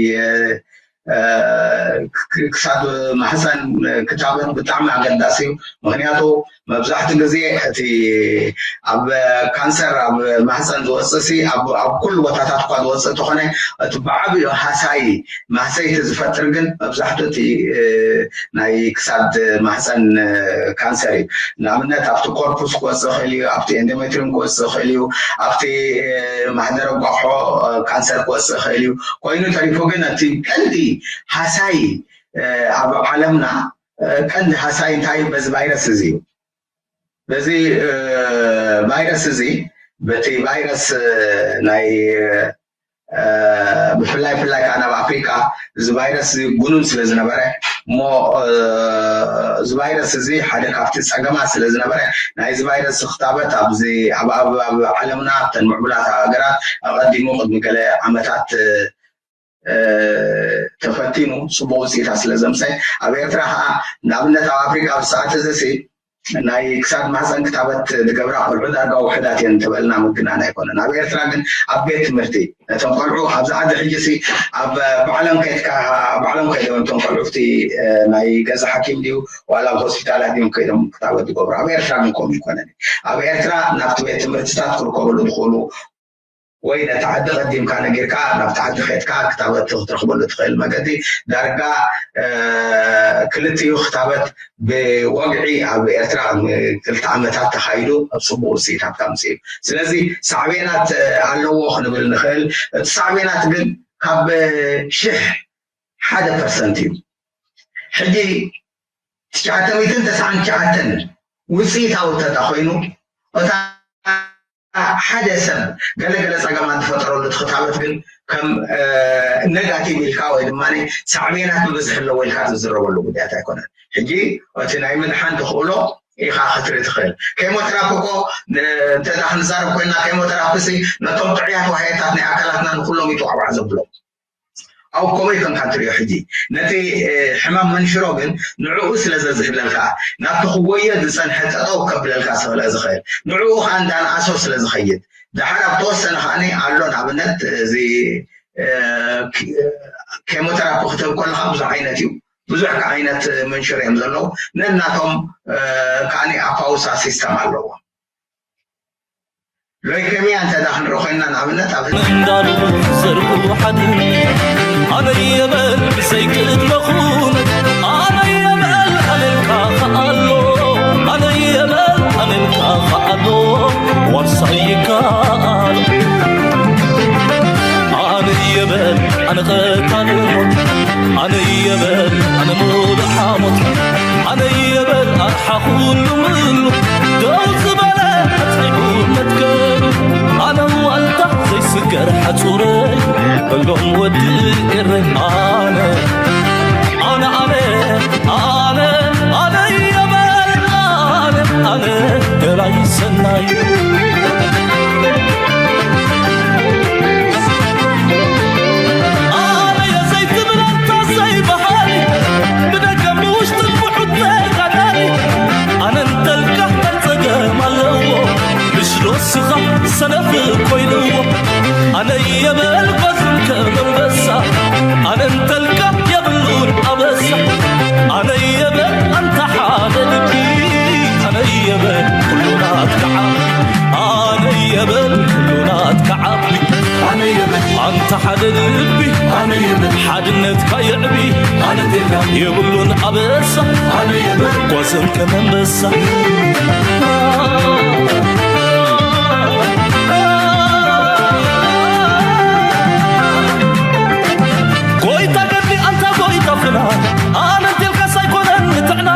ክሳድ ማህፀን ክታበት ብጣዕሚ ኣገዳሲ እዩ። ምክንያቱ መብዛሕትኡ ግዜ እቲ ኣብ ካንሰር ኣብ ማህፀን ዝወፅእ ሲ ኣብ ኩሉ ቦታታት እኳ ዝወፅእ ተኾነ እቲ ብዓብዩ ሃሳይ ማህሰይቲ ዝፈጥር ግን መብዛሕትኡ እቲ ናይ ክሳድ ማህፀን ካንሰር እዩ። ንኣብነት ኣብቲ ኮርፑስ ክወፅእ ይኽእል እዩ፣ ኣብቲ ኤንዶሜትሪም ክወፅእ ይኽእል እዩ፣ ኣብቲ ማህደረ ጓሖ ካንሰር ክወፅእ ይኽእል እዩ። ኮይኑ ተሪፉ ግን እቲ ቀንዲ ሃሳይ ኣብ ዓለምና ቀንዲ ሃሳይ እንታይ እዩ? በዚ ቫይረስ እዚ እዩ። በዚ ቫይረስ እዚ በቲ ቫይረስ ናይ ብፍላይ ፍላይ ከዓ ናብ ኣፍሪካ እዚ ቫይረስ እዚ ጉኑን ስለ ዝነበረ እሞ እዚ ቫይረስ እዚ ሓደ ካብቲ ፀገማት ስለ ዝነበረ ናይዚ ቫይረስ ክታበት ኣብዚ ኣብ ዓለምና ኣብተን ምዕቡላት ሃገራት ኣቐዲሙ ቅድሚ ገለ ዓመታት ተፈቲኑ ፅቡቅ ውፅኢታት ስለ ዘምፀ ኣብ ኤርትራ ከዓ ንኣብነት ኣብ ኣፍሪካ ኣብ ሰዓት እዚ ናይ ክሳድ ማህፀን ክታበት ዝገብራ ቆልዑ ዳርጋ ውሕዳት እየን እንተበልና ምግናን ኣይኮነን። ኣብ ኤርትራ ግን ኣብ ቤት ትምህርቲ ነቶም ቆልዑ ኣብዚ ዓዲ ሕጂ ሲ ኣብ ባዕሎም ከድካ ባዕሎም ከይዶም እቶም ቆልዑ ናይ ገዛ ሓኪም ድዩ ዋላ ኣብ ሆስፒታላት ድዮም ከይዶም ክታበት ዝገብሩ። ኣብ ኤርትራ ግን ከምኡ ይኮነን። ኣብ ኤርትራ ናብቲ ቤት ትምህርትታት ክርከበሉ ዝኽእሉ ወይ ነቲ ዓዲ ቀዲምካ ነጊርካ ናብቲ ዓዲ ከድካ ክታበት ክትረኽበሉ ትኽእል መገዲ ዳርጋ ክልቲኡ ክታበት ብወግዒ ኣብ ኤርትራ ክልተ ዓመታት ተኻይዱ ኣብ ፅቡቅ ውፅኢታት ከምፅእ እዩ። ስለዚ ሳዕቤናት ኣለዎ ክንብል ንኽእል። እቲ ሳዕቤናት ግን ካብ ሽሕ ሓደ ፐርሰንት እዩ። ሕጂ ትሽዓተ ሚእትን ተስዓን ትሽዓተን ውፅኢታዊ እንተዳ ኮይኑ እታ ሓደ ሰብ ገለገለ ፀገማት ዝፈጠረሉ እቲ ክታበት ግን ከም ነጋቲቭ ኢልካ ወይ ድማ ሳዕቤናት ምብዝሕ ኣለዎ ኢልካ ዝዝረበሉ ጉዳያት ኣይኮነን። ሕጂ እቲ ናይ ምድሓን ተኽእሎ ኢኻ ክትርኢ ትኽእል። ኬሞቴራፒ እኮ እንተዳ ክንዛረብ ኮይና ኬሞቴራፒ ሲ ነቶም ጥዑያት ዋህዮታት ናይ ኣካላትና ንኩሎም ይጠዋዕዋዕ ዘብሎም ኣብ ኮበይ ከም ካትሪዮ ሕጂ ነቲ ሕማም መንሽሮ ግን ንዕኡ ስለ ዘዝህለልካ ናብቲ ክጎዮ ዝጸንሐ ጠጠው ከብለልካ ስለ ዝኽእል ንዕኡ ከዓ እንዳንኣሶ ስለ ዝኸይድ ደሓር ኣብ ተወሰነ ከዓኒ ኣሎ ንኣብነት እዚ ኬሞቴራፒ ክትህብ ከለካ ብዙሕ ዓይነት እዩ ብዙሕ ዓይነት መንሽሮ እዮም ዘለዉ ነናቶም ከዓኒ ኣፓውሳ ሲስተም ኣለዎም ሎይከሚያ እንተ ደኣ ክንርኢ ኮይንና ንኣብነት ኣብ ምንዳሉ ዘርኡ ሓደ ኣነ የበል ብዘይቅድመ ኩነት ኣነ የበል ኣነልካ ከኣሎ ኣነ የበል ኣነልካ ከኣሎ ዋርሳይ ይከኣል ኣነ የበል ኣነ ቀታሊ ሞት ኣነ የበል ኣነ ሙሉእ ሓሞት ኣነ የበል ኣርሓ ኩሉ ምሉ ደው ዝበለ ኣጽኒዑ መትከሉ ኣነ ዋልታ ዘይስገር ሓጹረይ በሎም ወዲ ኤረይ ኣነ ኣነ ኣነ ኣነ ኣነ የበል ኣነ ኣነ ገላይ ሰናይ ኣነ የዘይትብል ኣንታ ዘይበሃል ብደገ ብውሽጥን ብሑት ተጋዳሊ ኣነ እንተልካ እንታይ ጸገም ኣለዎ ምሽ ዶ ስኻ ሰነፍ ኮይንዎ ኣነ የበል ጓዝን ከም ኣንበሳ ኣነ እንተልካ የብሉን ኣበሳ ኣነ የበል ኣንታ ሓደ ልቢ ኣነ የበል ኩሉ ናትካ ዓቢ ኣነ የበል ኩሉ ናትካ ዓቢ ኣነ የበል ኣንታ ሓደ ልቢ ኣነ የበል ሓድነትካ የዕቢ ኣነ ቴልካ የብሉን ኣበሳ ኣነ የበል ጓዝን ከም ኣንበሳ ጎይታ ገድሊ ኣንታ ጎይታ ፍና ኣነ እንቴልካስ ኣይኮነን ንጥዕና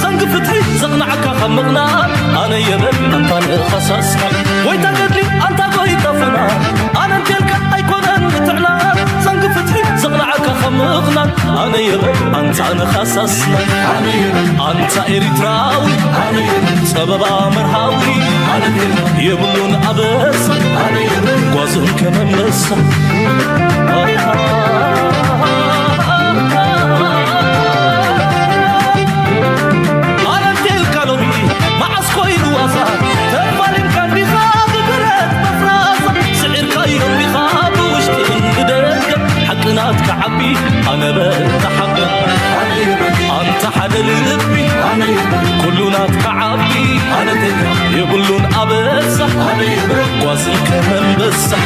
ዘንጊ ፍትሒ ዘቕናዕካ ካብ ምቕናእ ኣነ የበል ኣንታ ንኻሳስና ጎይታ ገድሊ ኣንታ ጎይታ ፍና ኣነ እንቴልካ ኣይኮነን ንጥዕና ዘንጊ ፍትሒ ዘቕናዕካ ካብ ምቕናእ ኣነ የበል ኣንታ ንኻሳስና ኣንታ ኤሪትራዊ ጸበባ መርሃዊ የብሉን ኣበሳ ጓዙን ከመመሳ ኣረንቴልካ ሎሚ መዓስ ኮይኑ ዋሳ ተፋሊምካ እንዲኻ ብብረት መፍራሳ ስዒርካዮ እንዲኻ ብውሽጥን ብደገ ሓቂ ናትካ ዓቢ ኣነ በል ተሓበን ኣንታ ሓደ ልቢ ኩሉ ናትካ ዓቢ የብሉን ኣበሳ ጓዝን ከመንበሳ